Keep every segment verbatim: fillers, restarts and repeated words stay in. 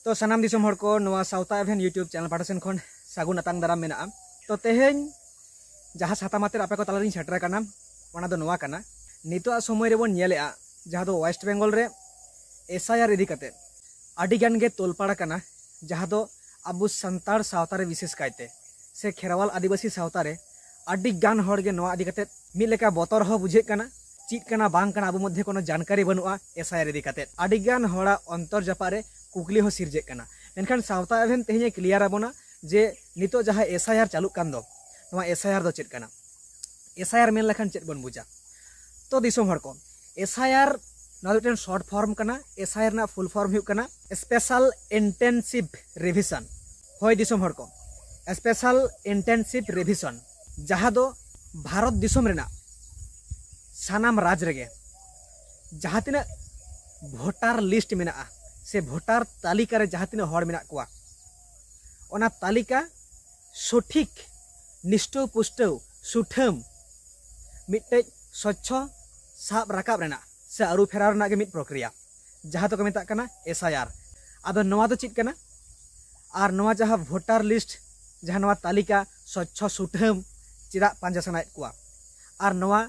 ᱛᱚ ᱥᱟᱱᱟᱢ ᱫᱤᱥᱚᱢ ᱦᱚᱲ ᱠᱚ, ᱱᱚᱣᱟ ᱥᱟᱶᱛᱟ ᱮᱵᱷᱮᱱ YouTube ᱪᱮᱱᱮᱞ ᱯᱟᱦᱴᱟ ᱥᱮᱱ ᱠᱷᱚᱱ ᱥᱟᱹᱜᱩᱱ ᱟᱛᱟᱝ ᱫᱟᱨᱟᱢ ᱢᱮᱱᱟᱜᱼᱟ᱾ ᱛᱚ ᱛᱮᱦᱮᱧ ᱡᱟᱦᱟᱸ ᱥᱟᱛᱟᱢ ᱟᱛᱮ ᱟᱯᱮ ᱠᱚ ᱛᱟᱞᱟᱨᱤᱧ ᱥᱮᱴᱮᱨ ᱟᱠᱟᱱᱟ, ᱚᱱᱟ ᱫᱚ ᱱᱚᱣᱟ ᱠᱟᱱᱟ, ᱱᱤᱛᱚᱜᱟᱜ ᱥᱚᱢᱚᱭ ᱨᱮᱵᱚᱱ ᱧᱮᱞᱮᱜᱼᱟ, ᱡᱟᱦᱟᱸ ᱫᱚ ᱳᱭᱮᱥᱴ ᱵᱮᱝᱜᱚᱞ ᱨᱮ ᱮᱥ ᱟᱭ ᱟᱨ ᱤᱫᱤ ᱠᱟᱛᱮ ᱟᱹᱰᱤ ᱜᱟᱱ ᱜᱮ ᱛᱚᱞᱯᱟᱲ ᱟᱠᱟᱱᱟ, ᱡᱟᱦᱟᱸ ᱫᱚ ᱟᱵᱚ ᱥᱟᱱᱛᱟᱲ ᱥᱟᱶᱛᱟ ᱨᱮ ᱵᱤᱥᱮᱥ ᱠᱟᱭᱛᱮ ᱥᱮ ᱠᱷᱮᱨᱣᱟᱞ ᱟᱹᱫᱤᱵᱟᱹᱥᱤ ᱥᱟᱶᱛᱟ ᱨᱮ ᱟᱹᱰᱤ ᱜᱟᱱ ᱦᱚᱲ ᱜᱮ ᱱᱚᱣᱟ ᱤᱫᱤ ᱠᱟᱛᱮ ᱢᱤᱫ ᱞᱮᱠᱟ ᱵᱚᱛᱚᱨ ᱦᱚᱸ ᱵᱩᱡᱷᱟᱹᱜ ᱠᱟᱱᱟ, ᱪᱮᱫ ᱠᱟᱱᱟ ᱵᱟᱝ ᱠᱟᱱᱟ ᱟᱵᱚ ᱢᱚᱫᱽᱫᱷᱮ ᱠᱳᱱᱳ ᱡᱟᱱᱠᱟᱨᱤ ᱵᱟᱹᱱᱩᱜᱼᱟ ᱮᱥ ᱟᱭ ᱟᱨ ᱤᱫᱤ ᱠᱟᱛᱮ᱾ ᱟᱹᱰᱤ ᱜᱟᱱ ᱦᱚᱲᱟᱜ ᱚᱱᱛᱚᱨ ᱡᱟᱯᱟᱜ ᱨᱮ ᱠᱩᱠᱞᱤ ᱦᱚᱸ ᱥᱤᱨᱡᱟᱹᱜ ᱠᱟᱱᱟ᱾ ᱢᱮᱱᱠᱷᱟᱱ ᱥᱟᱶᱛᱟ ᱮᱵᱷᱮᱱ ᱛᱮᱦᱮᱧ ᱮ ᱠᱞᱤᱭᱟᱨ ᱟᱵᱚᱱᱟ ᱡᱮ ᱱᱤᱛᱚᱜ ᱡᱟᱦᱟᱸ ᱮᱥ ᱟᱭ ᱟᱨ ᱪᱟᱹᱞᱩᱜ ᱠᱟᱱ ᱫᱚ, ᱱᱚᱣᱟ ᱮᱥ ᱟᱭ ᱟᱨ ᱫᱚ ᱪᱮᱫ ᱠᱟᱱᱟ? ᱮᱥ ᱟᱭ ᱟᱨ ᱢᱮᱱ ᱞᱮᱠᱷᱟᱱ ᱪᱮᱫ ᱵᱚᱱ ᱵᱩᱡᱟ? ᱛᱚ ᱫᱤᱥᱚᱢ ᱦᱚᱲ ᱠᱚ, ᱮᱥ ᱟᱭ ᱟᱨ ᱱᱚᱣᱟ ᱫᱚ ᱢᱤᱫᱴᱮᱱ ᱥᱚᱨᱴ ᱯᱷᱚᱨᱢ ᱠᱟᱱᱟ᱾ ᱮᱥ ᱟᱭ ᱟᱨ ᱨᱮᱱᱟᱜ ᱯᱷᱩᱞ ᱯᱷᱚᱨᱢ ᱦᱩᱭᱩᱜ ᱠᱟᱱᱟ ᱥᱯᱮᱥᱟᱞ ᱤᱱᱴᱮᱱᱥᱤᱵᱷ ᱨᱤᱵᱷᱤᱡᱚᱱ᱾ ᱦᱳᱭ ᱫᱤᱥᱚᱢ ᱦᱚᱲ ᱠᱚ, ᱥᱯᱮᱥᱟᱞ ᱤᱱᱴᱮᱱᱥᱤᱵᱷ ᱨᱤᱵᱷᱤᱡᱚᱱ, ᱡᱟᱦᱟᱸ ᱫᱚ ᱵᱷᱟᱨᱚᱛ ᱫᱤᱥᱚᱢ ᱨᱮᱱᱟᱜ ᱥᱟᱱᱟᱢ ᱨᱟᱡᱽ ᱨᱮᱜᱮ ᱡᱟᱦᱟᱸ ᱛᱤᱱᱟᱹᱜ ᱵᱷᱳᱴᱟᱨ ᱞᱤᱥᱴ ᱢᱮᱱᱟᱜᱼᱟ ᱥᱮ ᱵᱷᱳᱴᱟᱨ ᱛᱟᱹᱞᱤᱠᱟ ᱨᱮ ᱡᱟᱦᱟᱸ ᱛᱤᱱᱟᱹᱜ ᱦᱚᱲ ᱢᱮᱱᱟᱜ ᱠᱚᱣᱟ, ᱚᱱᱟ ᱛᱟᱹᱞᱤᱠᱟ ᱥᱚᱴᱷᱤᱠ, ᱱᱤᱥᱴᱟᱹᱣ ᱯᱩᱥᱴᱟᱹᱣ, ᱥᱩᱴᱷᱟᱹᱢ ᱢᱤᱫᱴᱮᱡ ᱥᱚᱪᱪᱷᱚ ᱥᱟᱵ ᱨᱟᱠᱟᱵ ᱨᱮᱱᱟᱜ ᱥᱮ ᱟᱹᱨᱩ ᱯᱷᱮᱨᱟᱣ ᱨᱮᱱᱟᱜ ᱜᱮ ᱢᱤᱫ ᱯᱨᱚᱠᱨᱤᱭᱟ, ᱡᱟᱦᱟᱸ ᱫᱚᱠᱚ ᱢᱮᱛᱟᱜ ᱠᱟᱱᱟ ᱮᱥ ᱟᱭ ᱟᱨ᱾ ᱟᱫᱚ ᱱᱚᱣᱟ ᱫᱚ ᱪᱮᱫ ᱠᱟᱱᱟ? ᱟᱨ ᱱᱚᱣᱟ ᱡᱟᱦᱟᱸ ᱵᱷᱳᱴᱟᱨ ᱞᱤᱥᱴ, ᱡᱟᱦᱟᱸ ᱱᱚᱣᱟ ᱛᱟᱹᱞᱤᱠᱟ ᱥᱚᱪᱪᱷᱚ ᱥᱩᱴᱷᱟᱹᱢ ᱪᱮᱫᱟᱜ ᱯᱟᱸᱡᱟ ᱥᱟᱱᱟᱭᱮᱫ ᱠᱚᱣᱟ? ᱟᱨ ᱱᱚᱣᱟ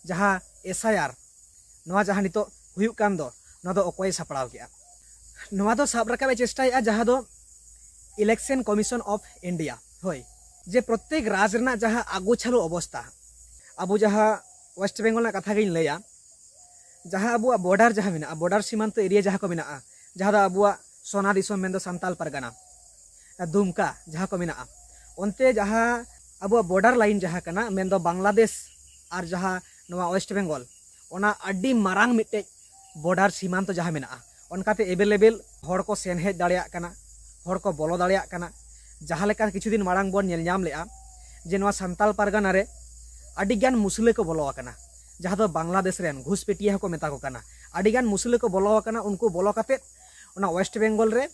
ᱡᱟᱦᱟᱸ ᱮᱥ ᱟᱭ ᱟᱨ, ᱱᱚᱣᱟ ᱡᱟᱦᱟᱸ ᱱᱤᱛᱚᱜ ᱦᱩᱭᱩᱜ ᱠᱟᱱ ᱫᱚ, ᱱᱚᱣᱟ ᱫᱚ ᱚᱠᱚᱭᱮ ᱥᱟᱯᱲᱟᱣ ᱠᱮᱜᱼᱟ? ᱱᱚᱣᱟ ᱫᱚ ᱥᱟᱵ ᱨᱟᱠᱟᱵ ᱮ ᱪᱮᱥᱴᱟᱭᱮᱫᱼᱟ ᱡᱟᱦᱟᱸ ᱫᱚ ᱤᱞᱮᱠᱥᱚᱱ ᱠᱚᱢᱤᱥᱚᱱ ᱚᱯᱷ ᱤᱱᱰᱤᱭᱟ᱾ ᱦᱳᱭ, ᱡᱮ ᱯᱨᱚᱛᱮᱠ ᱨᱟᱡᱽ ᱨᱮᱱᱟᱜ ᱡᱟᱦᱟᱸ ᱟᱜᱳᱪᱷᱟᱞᱳ ᱚᱵᱚᱥᱛᱟ, ᱟᱵᱚ ᱡᱟᱦᱟᱸ ᱳᱭᱮᱥᱴ ᱵᱮᱝᱜᱚᱞ ᱨᱮᱱᱟᱜ ᱠᱟᱛᱷᱟ ᱜᱤᱧ ᱞᱟᱹᱭᱟ, ᱡᱟᱦᱟᱸ ᱟᱵᱚᱣᱟᱜ ᱵᱚᱰᱟᱨ ᱡᱟᱦᱟᱸ ᱢᱮᱱᱟᱜᱼᱟ, ᱵᱚᱰᱟᱨ ᱥᱤᱢᱟᱱᱛᱚ ᱮᱨᱤᱭᱟ ᱡᱟᱦᱟᱸ ᱠᱚ ᱢᱮᱱᱟᱜᱼᱟ, ᱡᱟᱦᱟᱸ ᱫᱚ ᱟᱵᱚᱣᱟᱜ ᱥᱚᱱᱟ ᱫᱤᱥᱚᱢ ᱢᱮᱱᱫᱚ ᱥᱟᱱᱛᱟᱞ ᱯᱟᱨᱜᱟᱱᱟ, ᱫᱩᱢᱠᱟ ᱡᱟᱦᱟᱸ ᱠᱚ ᱢᱮᱱᱟᱜᱼᱟ, ᱚᱱᱛᱮ ᱡᱟᱦᱟᱸ ᱟᱵᱚᱣᱟᱜ ᱵᱚᱰᱟᱨ ᱞᱟᱭᱤᱱ ᱡᱟᱦᱟᱸ ᱠᱟᱱᱟ, ᱢᱮᱱᱫᱚ ᱵᱟᱝᱞᱟᱫᱮᱥ ᱟᱨ ᱡᱟᱦᱟᱸ ᱱᱚᱣᱟ ᱳᱭᱮᱥᱴ ᱵᱮᱝᱜᱚᱞ, ᱚᱱᱟ ᱟᱹᱰᱤ ᱢᱟᱨᱟᱝ ᱢᱤᱫᱴᱮᱡ ᱵᱚᱰᱟᱨ ᱥᱤᱢᱟᱱᱛᱚ ᱡᱟᱦᱟᱸ ᱢᱮᱱᱟᱜᱼᱟ, ᱚᱱᱠᱟᱛᱮ ᱮᱵᱮᱞᱮᱵᱮᱞ ᱦᱚᱲ ᱠᱚ ᱥᱮᱱ ᱦᱮᱡ ᱫᱟᱲᱮᱭᱟᱜ ᱠᱟᱱᱟ, ᱦᱚᱲ ᱠᱚ ᱵᱚᱞᱚ ᱫᱟᱲᱮᱭᱟᱜ ᱠᱟᱱᱟ᱾ ᱡᱟᱦᱟᱸ ᱞᱮᱠᱟ ᱠᱤᱪᱷᱩ ᱫᱤᱱ ᱢᱟᱲᱟᱝ ᱵᱚᱱ ᱧᱮᱞ ᱧᱟᱢ ᱞᱮᱜᱼᱟ ᱡᱮ ᱱᱚᱣᱟ ᱥᱟᱱᱛᱟᱞ ᱯᱟᱨᱜᱟᱱᱟ ᱨᱮ ᱟᱹᱰᱤ ᱜᱟᱱ ᱢᱩᱥᱞᱟᱹ ᱠᱚ ᱵᱚᱞᱚ ᱟᱠᱟᱱᱟ, ᱡᱟᱦᱟᱸ ᱫᱚ ᱵᱟᱝᱞᱟᱫᱮᱥ ᱨᱮᱱ ᱜᱷᱩᱥᱯᱮᱴᱤᱭᱟ ᱦᱚᱸᱠᱚ ᱢᱮᱛᱟ ᱠᱚ ᱠᱟᱱᱟ᱾ ᱟᱹᱰᱤ ᱜᱟᱱ ᱢᱩᱥᱞᱟᱹ ᱠᱚ ᱵᱚᱞᱚ ᱟᱠᱟᱱᱟ, ᱩᱱᱠᱩ ᱵᱚᱞᱚ ᱠᱟᱛᱮᱫ ᱚᱱᱟ ᱳᱭᱮᱥᱴ ᱵᱮᱝᱜᱚᱞ ᱨᱮ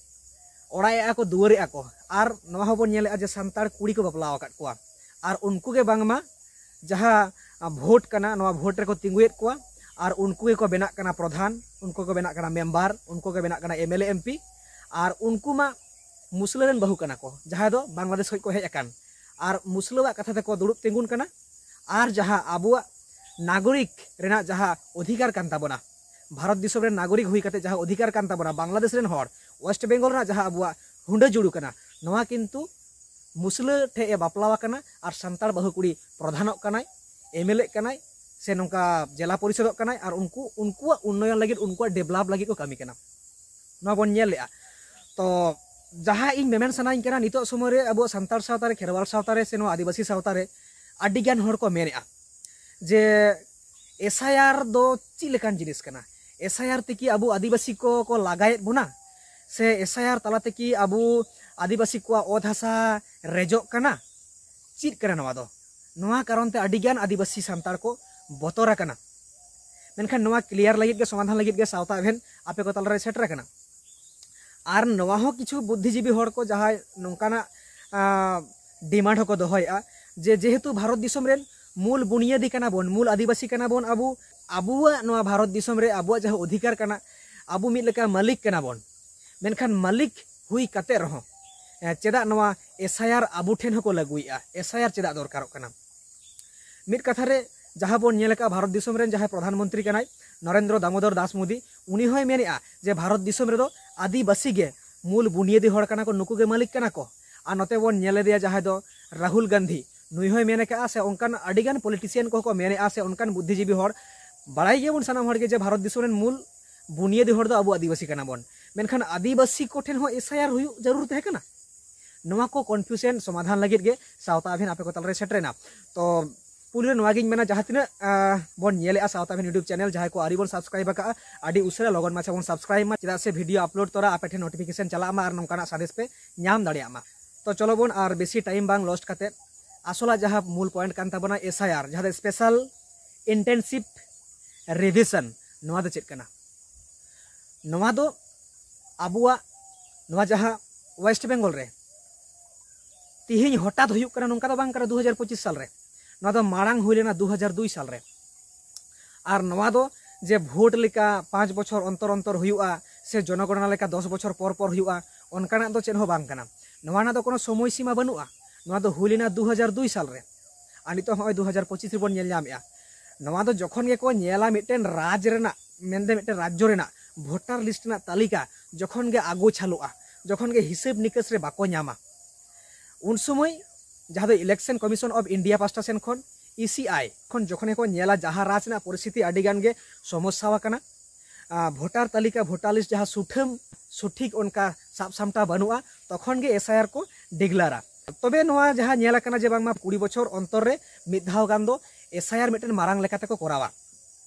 ᱚᱲᱟᱜ ᱮᱜᱼᱟ ᱠᱚ, ᱫᱩᱣᱟᱹᱨ ᱮᱜᱼᱟ ᱠᱚ, ᱟᱨ ᱱᱚᱣᱟ ᱦᱚᱸᱵᱚᱱ ᱧᱮᱞᱮᱜᱼᱟ ᱡᱮ ᱥᱟᱱᱛᱟᱲ ᱠᱩᱲᱤ ᱠᱚ ᱵᱟᱯᱞᱟ ᱟᱠᱟᱫ ᱠᱚᱣᱟ, ᱟᱨ ᱩᱱᱠᱩ ᱜᱮ ᱵᱟᱝᱢᱟ ᱡᱟᱦᱟᱸ, ᱟ, ᱵᱷᱳᱴ ᱠᱟᱱᱟ, ᱱᱚᱣᱟ ᱵᱷᱳᱴ ᱨᱮᱠᱚ ᱛᱤᱸᱜᱩᱭᱮᱫ ᱠᱚᱣᱟ, ᱟᱨ ᱩᱱᱠᱩ ᱜᱮᱠᱚ ᱵᱮᱱᱟᱜ ᱠᱟᱱᱟ ᱯᱨᱚᱫᱷᱟᱱ, ᱩᱱᱠᱩ ᱠᱚ ᱵᱮᱱᱟᱜ ᱠᱟᱱᱟ ᱢᱮᱢᱵᱟᱨ, ᱩᱱᱠᱩ ᱠᱚ ᱵᱮᱱᱟᱜ ᱠᱟᱱᱟ M L A, M P, ᱟᱨ ᱩᱱᱠᱩ ᱢᱟ ᱢᱩᱥᱞᱟᱹ ᱨᱮᱱ ᱵᱟᱹᱦᱩ ᱠᱟᱱᱟ ᱠᱚ, ᱡᱟᱦᱟᱸᱭ ᱫᱚ ᱵᱟᱝᱞᱟᱫᱮᱥ ᱠᱷᱚᱱ ᱠᱚ ᱦᱮᱡ ᱟᱠᱟᱱ, ᱟᱨ ᱢᱩᱥᱞᱟᱹᱣᱟᱜ ᱠᱟᱛᱷᱟ ᱛᱮᱠᱚ ᱫᱩᱲᱩᱵ ᱛᱤᱸᱜᱩᱱ ᱠᱟᱱᱟ᱾ ᱟᱨ ᱡᱟᱦᱟᱸ ᱟᱵᱚᱣᱟᱜ ᱱᱟᱜᱚᱨᱤᱠ ᱨᱮᱱᱟᱜ ᱡᱟᱦᱟᱸ ᱚᱫᱷᱤᱠᱟᱨ ᱠᱟᱱ ᱛᱟᱵᱚᱱᱟ, ᱵᱷᱟᱨᱚᱛ ᱫᱤᱥᱚᱢ ᱨᱮᱱ ᱱᱟᱜᱚᱨᱤᱠ ᱦᱩᱭ ᱠᱟᱛᱮ ᱡᱟᱦᱟᱸ ᱚᱫᱷᱤᱠᱟᱨ ᱠᱟᱱ ᱛᱟᱵᱚᱱᱟ, ᱵᱟᱝᱞᱟᱫᱮᱥ ᱨᱮᱱ ᱦᱚᱲ ᱳᱭᱮᱥᱴ ᱵᱮᱝᱜᱚᱞ ᱨᱮᱱᱟᱜ ᱡᱟᱦᱟᱸ ᱟᱵᱚᱣᱟᱜ ᱦᱩᱰᱟᱹ ᱡᱩᱲᱩ ᱠᱟᱱᱟ, ᱱᱚᱣᱟ ᱠᱤᱱᱛᱩ ᱢᱩᱥᱞᱟᱹ ᱴᱷᱮᱡ ᱮ ᱵᱟᱯᱞᱟᱣ ᱟᱠᱟᱱᱟ ᱟᱨ ᱥᱟᱱᱛᱟᱲ ᱵᱟᱹᱦᱩ ᱠᱩᱲᱤ ᱯᱨᱚᱫᱷᱟᱱᱚᱜ ᱠᱟᱱᱟᱭ, ᱮᱢᱮᱞᱮᱜ ᱠᱟᱱᱟᱭ, ᱥᱮ ᱱᱚᱝᱠᱟ ᱡᱮᱞᱟ ᱯᱚᱨᱤᱥᱚᱫᱚᱜ ᱠᱟᱱᱟᱭ, ᱟᱨ ᱩᱱᱠᱩ ᱩᱱᱠᱩᱣᱟᱜ ᱩᱱᱱᱚᱭᱚᱱ ᱞᱟᱹᱜᱤᱫ, ᱩᱱᱠᱩᱣᱟᱜ ᱰᱮᱵᱷᱞᱚᱯ ᱞᱟᱹᱜᱤᱫ ᱠᱚ ᱠᱟᱹᱢᱤ ᱠᱟᱱᱟ᱾ ᱱᱚᱣᱟ ᱵᱚᱱ ᱧᱮᱞ ᱞᱮᱜᱼᱟ᱾ ᱛᱚ ᱡᱟᱦᱟᱸ ᱤᱧ ᱢᱮᱢᱮᱱ ᱥᱟᱱᱟᱧ ᱠᱟᱱᱟ, ᱱᱤᱛᱚᱜ ᱥᱚᱢᱚᱭ ᱨᱮ ᱟᱵᱚ ᱥᱟᱱᱛᱟᱲ ᱥᱟᱶᱛᱟ ᱨᱮ, ᱠᱷᱮᱨᱣᱟᱞ ᱥᱟᱶᱛᱟ ᱨᱮ, ᱥᱮ ᱱᱚᱣᱟ ᱟᱹᱫᱤᱵᱟᱹᱥᱤ ᱥᱟᱶᱛᱟ ᱨᱮ ᱟᱹᱰᱤ ᱜᱟᱱ ᱦᱚᱲ ᱠᱚ ᱢᱮᱱᱮᱜᱼᱟ ᱡᱮ ᱮᱥᱟᱭᱟᱨ ᱫᱚ ᱪᱮᱫ ᱞᱮᱠᱟᱱ ᱡᱤᱱᱤᱥ ᱠᱟᱱᱟ? ᱮᱥᱟᱭᱟᱨ ᱛᱮᱠᱤ ᱟᱵᱚ ᱟᱹᱫᱤᱵᱟᱹᱥᱤ ᱠᱚ ᱠᱚ ᱞᱟᱜᱟᱭᱮᱫ ᱵᱚᱱᱟ? ᱥᱮ ᱮᱥᱟᱭᱟᱨ ᱛᱟᱞᱟ ᱛᱮᱠᱤ ᱟᱵᱚ ᱟᱹᱫᱤᱵᱟᱹᱥᱤ ᱠᱚᱣᱟᱜ ᱚᱛ ᱦᱟᱥᱟ ᱨᱮᱡᱚᱜ ᱠᱟᱱᱟ? ᱪᱮᱫ ᱠᱟᱱᱟ ᱱᱚᱣᱟ ᱫᱚ? ᱱᱚᱣᱟ ᱠᱟᱨᱚᱱ ᱛᱮ ᱟᱹᱰᱤ ᱜᱟᱱ ᱟᱹᱫᱤᱵᱟᱹᱥᱤ ᱥᱟᱱᱛᱟᱲ ᱠᱚ ᱵᱚᱛᱚᱨ ᱟᱠᱟᱱᱟ᱾ ᱢᱮᱱᱠᱷᱟᱱ ᱱᱚᱣᱟ ᱠᱞᱤᱭᱟᱨ ᱞᱟᱹᱜᱤᱫ ᱜᱮ, ᱥᱚᱢᱟᱫᱷᱟᱱ ᱞᱟᱹᱜᱤᱫ ᱜᱮ ᱥᱟᱶᱛᱟ ᱮᱵᱷᱮᱱ ᱟᱯᱮ ᱠᱚ ᱛᱟᱞᱟᱨᱮ ᱥᱮᱴᱮᱨ ᱟᱠᱟᱱᱟ᱾ ᱟᱨ ᱱᱚᱣᱟ ᱦᱚᱸ ᱠᱤᱪᱷᱩ ᱵᱩᱫᱽᱫᱷᱤᱡᱤᱵᱤ ᱦᱚᱲ ᱠᱚ ᱡᱟᱦᱟᱸᱭ ᱱᱚᱝᱠᱟᱱᱟᱜ, ᱟᱸ, ᱰᱤᱢᱟᱱᱰ ᱦᱚᱸᱠᱚ ᱫᱚᱦᱚᱭᱮᱫᱼᱟ ᱡᱮ ᱡᱮᱦᱮᱛᱩ ᱵᱷᱟᱨᱚᱛ ᱫᱤᱥᱚᱢ ᱨᱮᱱ ᱢᱩᱞ ᱵᱩᱱᱤᱭᱟᱹᱫᱤ ᱠᱟᱱᱟ ᱵᱚᱱ, ᱢᱩᱞ ᱟᱹᱫᱤᱵᱟᱹᱥᱤ ᱠᱟᱱᱟ ᱵᱚᱱ ᱟᱵᱚ, ᱟᱵᱚᱣᱟᱜ ᱱᱚᱣᱟ ᱵᱷᱟᱨᱚᱛ ᱫᱤᱥᱚᱢ ᱨᱮ ᱟᱵᱚᱣᱟᱜ ᱡᱟᱦᱟᱸ ᱚᱫᱷᱤᱠᱟᱨ ᱠᱟᱱᱟ, ᱟᱵᱚ ᱢᱤᱫ ᱞᱮᱠᱟ ᱢᱟᱹᱞᱤᱠ ᱠᱟᱱᱟ ᱵᱚᱱ᱾ ᱢᱮᱱᱠᱷᱟᱱ ᱢᱟᱹᱞᱤᱠ ᱦᱩᱭ ᱠᱟᱛᱮ ᱨᱮᱦᱚᱸ, ᱮ, ᱪᱮᱫᱟᱜ ᱱᱚᱣᱟ ᱮᱥᱟᱭᱟᱨ ᱟᱵᱚ ᱴᱷᱮᱱ ᱦᱚᱸᱠᱚ ᱞᱟᱹᱜᱩᱭᱮᱫᱼᱟ? ᱮᱥᱟᱭᱟᱨ ᱪᱮᱫᱟᱜ ᱫᱚᱨᱠᱟᱨᱚᱜ ᱠᱟᱱᱟ? ᱢᱤᱫ ᱠᱟᱛᱷᱟ ᱨᱮ, ᱡᱟᱦᱟᱸ ᱵᱚᱱ ᱧᱮᱞ ᱟᱠᱟᱫᱼᱟ, ᱵᱷᱟᱨᱚᱛ ᱫᱤᱥᱚᱢ ᱨᱮᱱ ᱡᱟᱦᱟᱸᱭ ᱯᱨᱚᱫᱷᱟᱱ ᱢᱚᱱᱛᱨᱤ ᱠᱟᱱᱟᱭ, ᱱᱚᱨᱮᱱᱫᱨᱚ ᱫᱟᱢᱳᱫᱚᱨ ᱫᱟᱥ ᱢᱳᱫᱤ, ᱩᱱᱤ ᱦᱚᱸᱭ ᱢᱮᱱᱮᱫᱼᱟ ᱡᱮ ᱵᱷᱟᱨᱚᱛ ᱫᱤᱥᱚᱢ ᱨᱮᱫᱚ ᱟᱹᱫᱤᱵᱟᱹᱥᱤ ᱜᱮ ᱢᱩᱞ ᱵᱩᱱᱤᱭᱟᱹᱫᱤ ᱦᱚᱲ ᱠᱟᱱᱟ ᱠᱚ, ᱱᱩᱠᱩ ᱜᱮ ᱢᱟᱹᱞᱤᱠ ᱠᱟᱱᱟ ᱠᱚ᱾ ᱟᱨ ᱱᱚᱛᱮ ᱵᱚᱱ ᱧᱮᱞ ᱤᱫᱤᱭᱟ, ᱡᱟᱦᱟᱸᱭ ᱫᱚ ᱨᱟᱦᱩᱞ ᱜᱟᱱᱫᱷᱤ, ᱱᱩᱭ ᱦᱚᱸᱭ ᱢᱮᱱ ᱟᱠᱟᱫᱼᱟ, ᱥᱮ ᱚᱱᱠᱟᱱ ᱟᱹᱰᱤᱜᱟᱱ ᱯᱚᱞᱤᱴᱤᱥᱤᱭᱟᱱ ᱠᱚᱦᱚᱸ ᱠᱚ ᱢᱮᱱᱮᱫᱼᱟ, ᱥᱮ ᱚᱱᱠᱟᱱ ᱵᱩᱫᱽᱫᱷᱤᱡᱤᱵᱤ ᱦᱚᱲ ᱵᱟᱲᱟᱭ ᱜᱮᱭᱟᱵᱚᱱ ᱥᱟᱱᱟᱢ ᱦᱚᱲ ᱜᱮ ᱡᱮ ᱵᱷᱟᱨᱚᱛ ᱫᱤᱥᱚᱢ ᱨᱮᱱ ᱢᱩᱞ ᱵᱩᱱᱤᱭᱟᱹᱫᱤ ᱦᱚᱲ ᱫᱚ ᱟᱵᱚ ᱟᱹᱫᱤᱵᱟᱹᱥᱤ ᱠᱟᱱᱟ ᱵᱚᱱ᱾ ᱢᱮᱱᱠᱷᱟᱱ ᱟᱹᱫᱤᱵᱟᱹᱥᱤ ᱠᱚᱴᱷᱮᱱ ᱦᱚᱸ ᱮᱥᱟᱭᱟᱨ ᱦᱩᱭᱩᱜ ᱡᱟᱹᱨᱩᱲ ᱛᱟᱦᱮᱸ ᱠᱟᱱᱟ? ᱱᱚᱣᱟ ᱠᱚ ᱠᱚᱱᱯᱷᱤᱭᱩᱡᱮᱱ ᱥᱚᱢᱟᱫᱷᱟᱱ ᱞᱟᱹᱜᱤᱫ ᱜᱮ ᱥᱟᱶᱛᱟ ᱟᱵᱷᱤᱱ ᱟᱯᱮ ᱠᱚ ᱛᱟᱞᱟᱨᱮ ᱥᱮᱴᱮᱨᱮᱱᱟ᱾ ᱛᱚ ᱯᱩᱭᱞᱩ ᱨᱮ ᱱᱚᱣᱟ ᱜᱤᱧ ᱢᱮᱱᱟ, ᱡᱟᱦᱟᱸ ᱛᱤᱱᱟᱹᱜ, ᱟᱸ, ᱵᱚᱱ ᱧᱮᱞᱮᱜᱼᱟ ᱥᱟᱶᱛᱟ ᱟᱵᱷᱤᱱ YouTube ᱪᱮᱱᱮᱞ, ᱡᱟᱦᱟᱸᱭ ᱠᱚ ᱟᱹᱣᱨᱤ ᱵᱚᱱ ᱥᱟᱵᱥᱠᱨᱟᱭᱤᱵ ᱟᱠᱟᱫᱼᱟ, ᱟᱹᱰᱤ ᱩᱥᱟᱹᱨᱟ ᱞᱚᱜᱚᱱ ᱢᱟᱪᱷᱟ ᱵᱚᱱ ᱥᱟᱵᱥᱠᱨᱟᱭᱤᱵ ᱢᱟ, ᱪᱮᱫᱟᱜ ᱥᱮ ᱵᱷᱤᱰᱤᱭᱳ ᱟᱯᱞᱳᱰ ᱛᱚᱨᱟ ᱟᱯᱮ ᱴᱷᱮᱱ ᱱᱳᱴᱤᱯᱷᱤᱠᱮᱥᱚᱱ ᱪᱟᱞᱟᱜ ᱢᱟ ᱟᱨ ᱱᱚᱝᱠᱟᱱᱟᱜ ᱥᱟᱸᱫᱮᱥ ᱯᱮ ᱧᱟᱢ ᱫᱟᱲᱮᱭᱟᱜ ᱢᱟ᱾ ᱛᱚ ᱪᱚᱞᱚ ᱵᱚᱱ ᱟᱨ ᱵᱮᱥᱤ ᱴᱟᱭᱤᱢ ᱵᱟᱝ ᱞᱚᱥᱴ ᱠᱟᱛᱮ ᱟᱥᱚᱞᱟᱜ ᱡᱟᱦᱟᱸ ᱢᱩᱞ ᱯᱚᱭᱮᱱᱴ ᱠᱟᱱ ᱛᱟᱵᱚᱱᱟ, ᱮᱥᱟᱭᱟᱨ, ᱡᱟᱦᱟᱸ ᱫᱚ ᱥᱯᱮᱥᱟᱞ ᱤᱱᱴᱮᱱᱥᱤᱵᱷ ᱨᱤᱵᱷᱤᱡᱚᱱ, ᱱᱚᱣᱟ ᱫᱚ ᱪᱮᱫ ᱠᱟᱱᱟ? ᱱᱚᱣᱟ ᱫᱚ ᱟᱵᱚᱣᱟᱜ ᱱᱚᱣᱟ ᱡᱟᱦᱟᱸ ᱳᱭᱮᱥᱴ ᱵᱮᱝᱜᱚᱞ ᱨᱮ ᱛᱤᱦᱤᱧ ᱦᱚᱴᱟᱛ ᱦᱩᱭᱩᱜ ᱠᱟᱱᱟ, ᱱᱚᱝᱠᱟ ᱫᱚ ᱵᱟᱝ ᱠᱟᱱᱟ ᱫᱩ ᱦᱟᱡᱟᱨ ᱯᱚᱸᱪᱤᱥ ᱥᱟᱞ ᱨᱮ᱾ ᱱᱚᱣᱟ ᱫᱚ ᱢᱟᱲᱟᱝ ᱦᱩᱭ ᱞᱮᱱᱟ ᱫᱩ ᱦᱟᱡᱟᱨ ᱫᱩᱭ ᱥᱟᱞ ᱨᱮ᱾ ᱟᱨ ᱱᱚᱣᱟ ᱫᱚ ᱡᱮ ᱵᱷᱳᱴ ᱞᱮᱠᱟ ᱯᱟᱸᱪ ᱵᱚᱪᱷᱚᱨ ᱚᱱᱛᱚᱨ ᱚᱱᱛᱚᱨ ᱦᱩᱭᱩᱜᱼᱟ, ᱥᱮ ᱡᱚᱱᱚᱜᱚᱬᱱᱟ ᱞᱮᱠᱟ ᱫᱚᱥ ᱵᱚᱪᱷᱚᱨ ᱯᱚᱨ ᱯᱚᱨ ᱦᱩᱭᱩᱜᱼᱟ, ᱚᱱᱠᱟᱱᱟᱜ ᱫᱚ ᱪᱮᱫ ᱦᱚᱸ ᱵᱟᱝ ᱠᱟᱱᱟ᱾ ᱱᱚᱣᱟ ᱨᱮᱱᱟᱜ ᱫᱚ ᱠᱳᱱᱳ ᱥᱚᱢᱚᱭ ᱥᱤᱢᱟ ᱵᱟᱹᱱᱩᱜᱼᱟ᱾ ᱱᱚᱣᱟ ᱫᱚ ᱦᱩᱭ ᱞᱮᱱᱟ ᱫᱩ ᱦᱟᱡᱟᱨ ᱫᱩᱭ ᱥᱟᱞ ᱨᱮ, ᱟᱨ ᱱᱤᱛᱚᱜ ᱦᱚᱸᱜᱼᱚᱭ ᱫᱩ ᱦᱟᱡᱟᱨ ᱯᱚᱸᱪᱤᱥ ᱨᱮᱵᱚᱱ ᱧᱮᱞ ᱧᱟᱢᱮᱜᱼᱟ᱾ ᱱᱚᱣᱟ ᱫᱚ ᱡᱚᱠᱷᱚᱱ ᱜᱮᱠᱚ ᱧᱮᱞᱟ ᱢᱤᱫᱴᱮᱱ ᱨᱟᱡᱽ ᱨᱮᱱᱟᱜ, ᱢᱮᱱᱫᱚ ᱢᱤᱫᱴᱮᱱ ᱨᱟᱡᱽᱡᱚ ᱨᱮᱱᱟᱜ ᱵᱷᱳᱴᱟᱨ ᱞᱤᱥᱴ ᱨᱮᱱᱟᱜ ᱛᱟᱹᱞᱤᱠᱟ ᱡᱚᱠᱷᱚᱱ ᱜᱮ ᱟᱜᱳᱪᱷᱟᱞᱚᱜᱼᱟ, ᱡᱚᱠᱷᱚᱱ ᱜᱮ ᱦᱤᱥᱟᱹᱵ ᱱᱤᱠᱟᱹᱥ ᱨᱮ ᱵᱟᱠᱚ ᱧᱟᱢᱟ, ᱩᱱ ᱥᱚᱢᱚᱭ ᱡᱟᱦᱟᱸ ᱫᱚ Election Commission of India ᱯᱟᱥᱴᱟ ᱥᱮᱱ ᱠᱷᱚᱱ, ᱤ ᱥᱤ ᱟᱭ ᱠᱷᱚᱱ ᱡᱚᱠᱷᱚᱱ ᱜᱮᱠᱚ ᱧᱮᱞᱟ ᱡᱟᱦᱟᱸ ᱨᱟᱡᱽ ᱨᱮᱱᱟᱜ ᱯᱚᱨᱤᱥᱛᱷᱤᱛᱤ ᱟᱹᱰᱤ ᱜᱟᱱ ᱜᱮ ᱥᱚᱢᱚᱥᱥᱟ ᱟᱠᱟᱱᱟ, ᱟᱨ ᱵᱷᱳᱴᱟᱨ ᱛᱟᱹᱞᱤᱠᱟ, ᱵᱷᱳᱴᱟᱨ ᱞᱤᱥᱴ ᱡᱟᱦᱟᱸ ᱥᱩᱴᱷᱟᱹᱢ ᱥᱚᱴᱷᱤᱠ ᱚᱱᱠᱟ ᱥᱟᱵ ᱥᱟᱢᱴᱟᱣ ᱵᱟᱹᱱᱩᱜᱼᱟ, ᱛᱚᱠᱷᱚᱱ ᱜᱮ ᱮᱥ ᱟᱭ ᱟᱨ ᱠᱚ ᱰᱤᱜᱽᱞᱟᱨᱟ᱾ ᱛᱚᱵᱮ ᱱᱚᱣᱟ ᱡᱟᱦᱟᱸ ᱧᱮᱞ ᱟᱠᱟᱱᱟ ᱡᱮ ᱵᱟᱝᱢᱟ ᱠᱩᱲᱤ ᱵᱚᱪᱷᱚᱨ ᱚᱱᱛᱚᱨ ᱨᱮ ᱢᱤᱫ ᱫᱷᱟᱣ ᱜᱟᱱ ᱫᱚ ᱮᱥ ᱟᱭ ᱟᱨ ᱢᱤᱫᱴᱮᱱ ᱢᱟᱨᱟᱝ ᱞᱮᱠᱟ ᱛᱮᱠᱚ ᱠᱚᱨᱟᱣᱟ᱾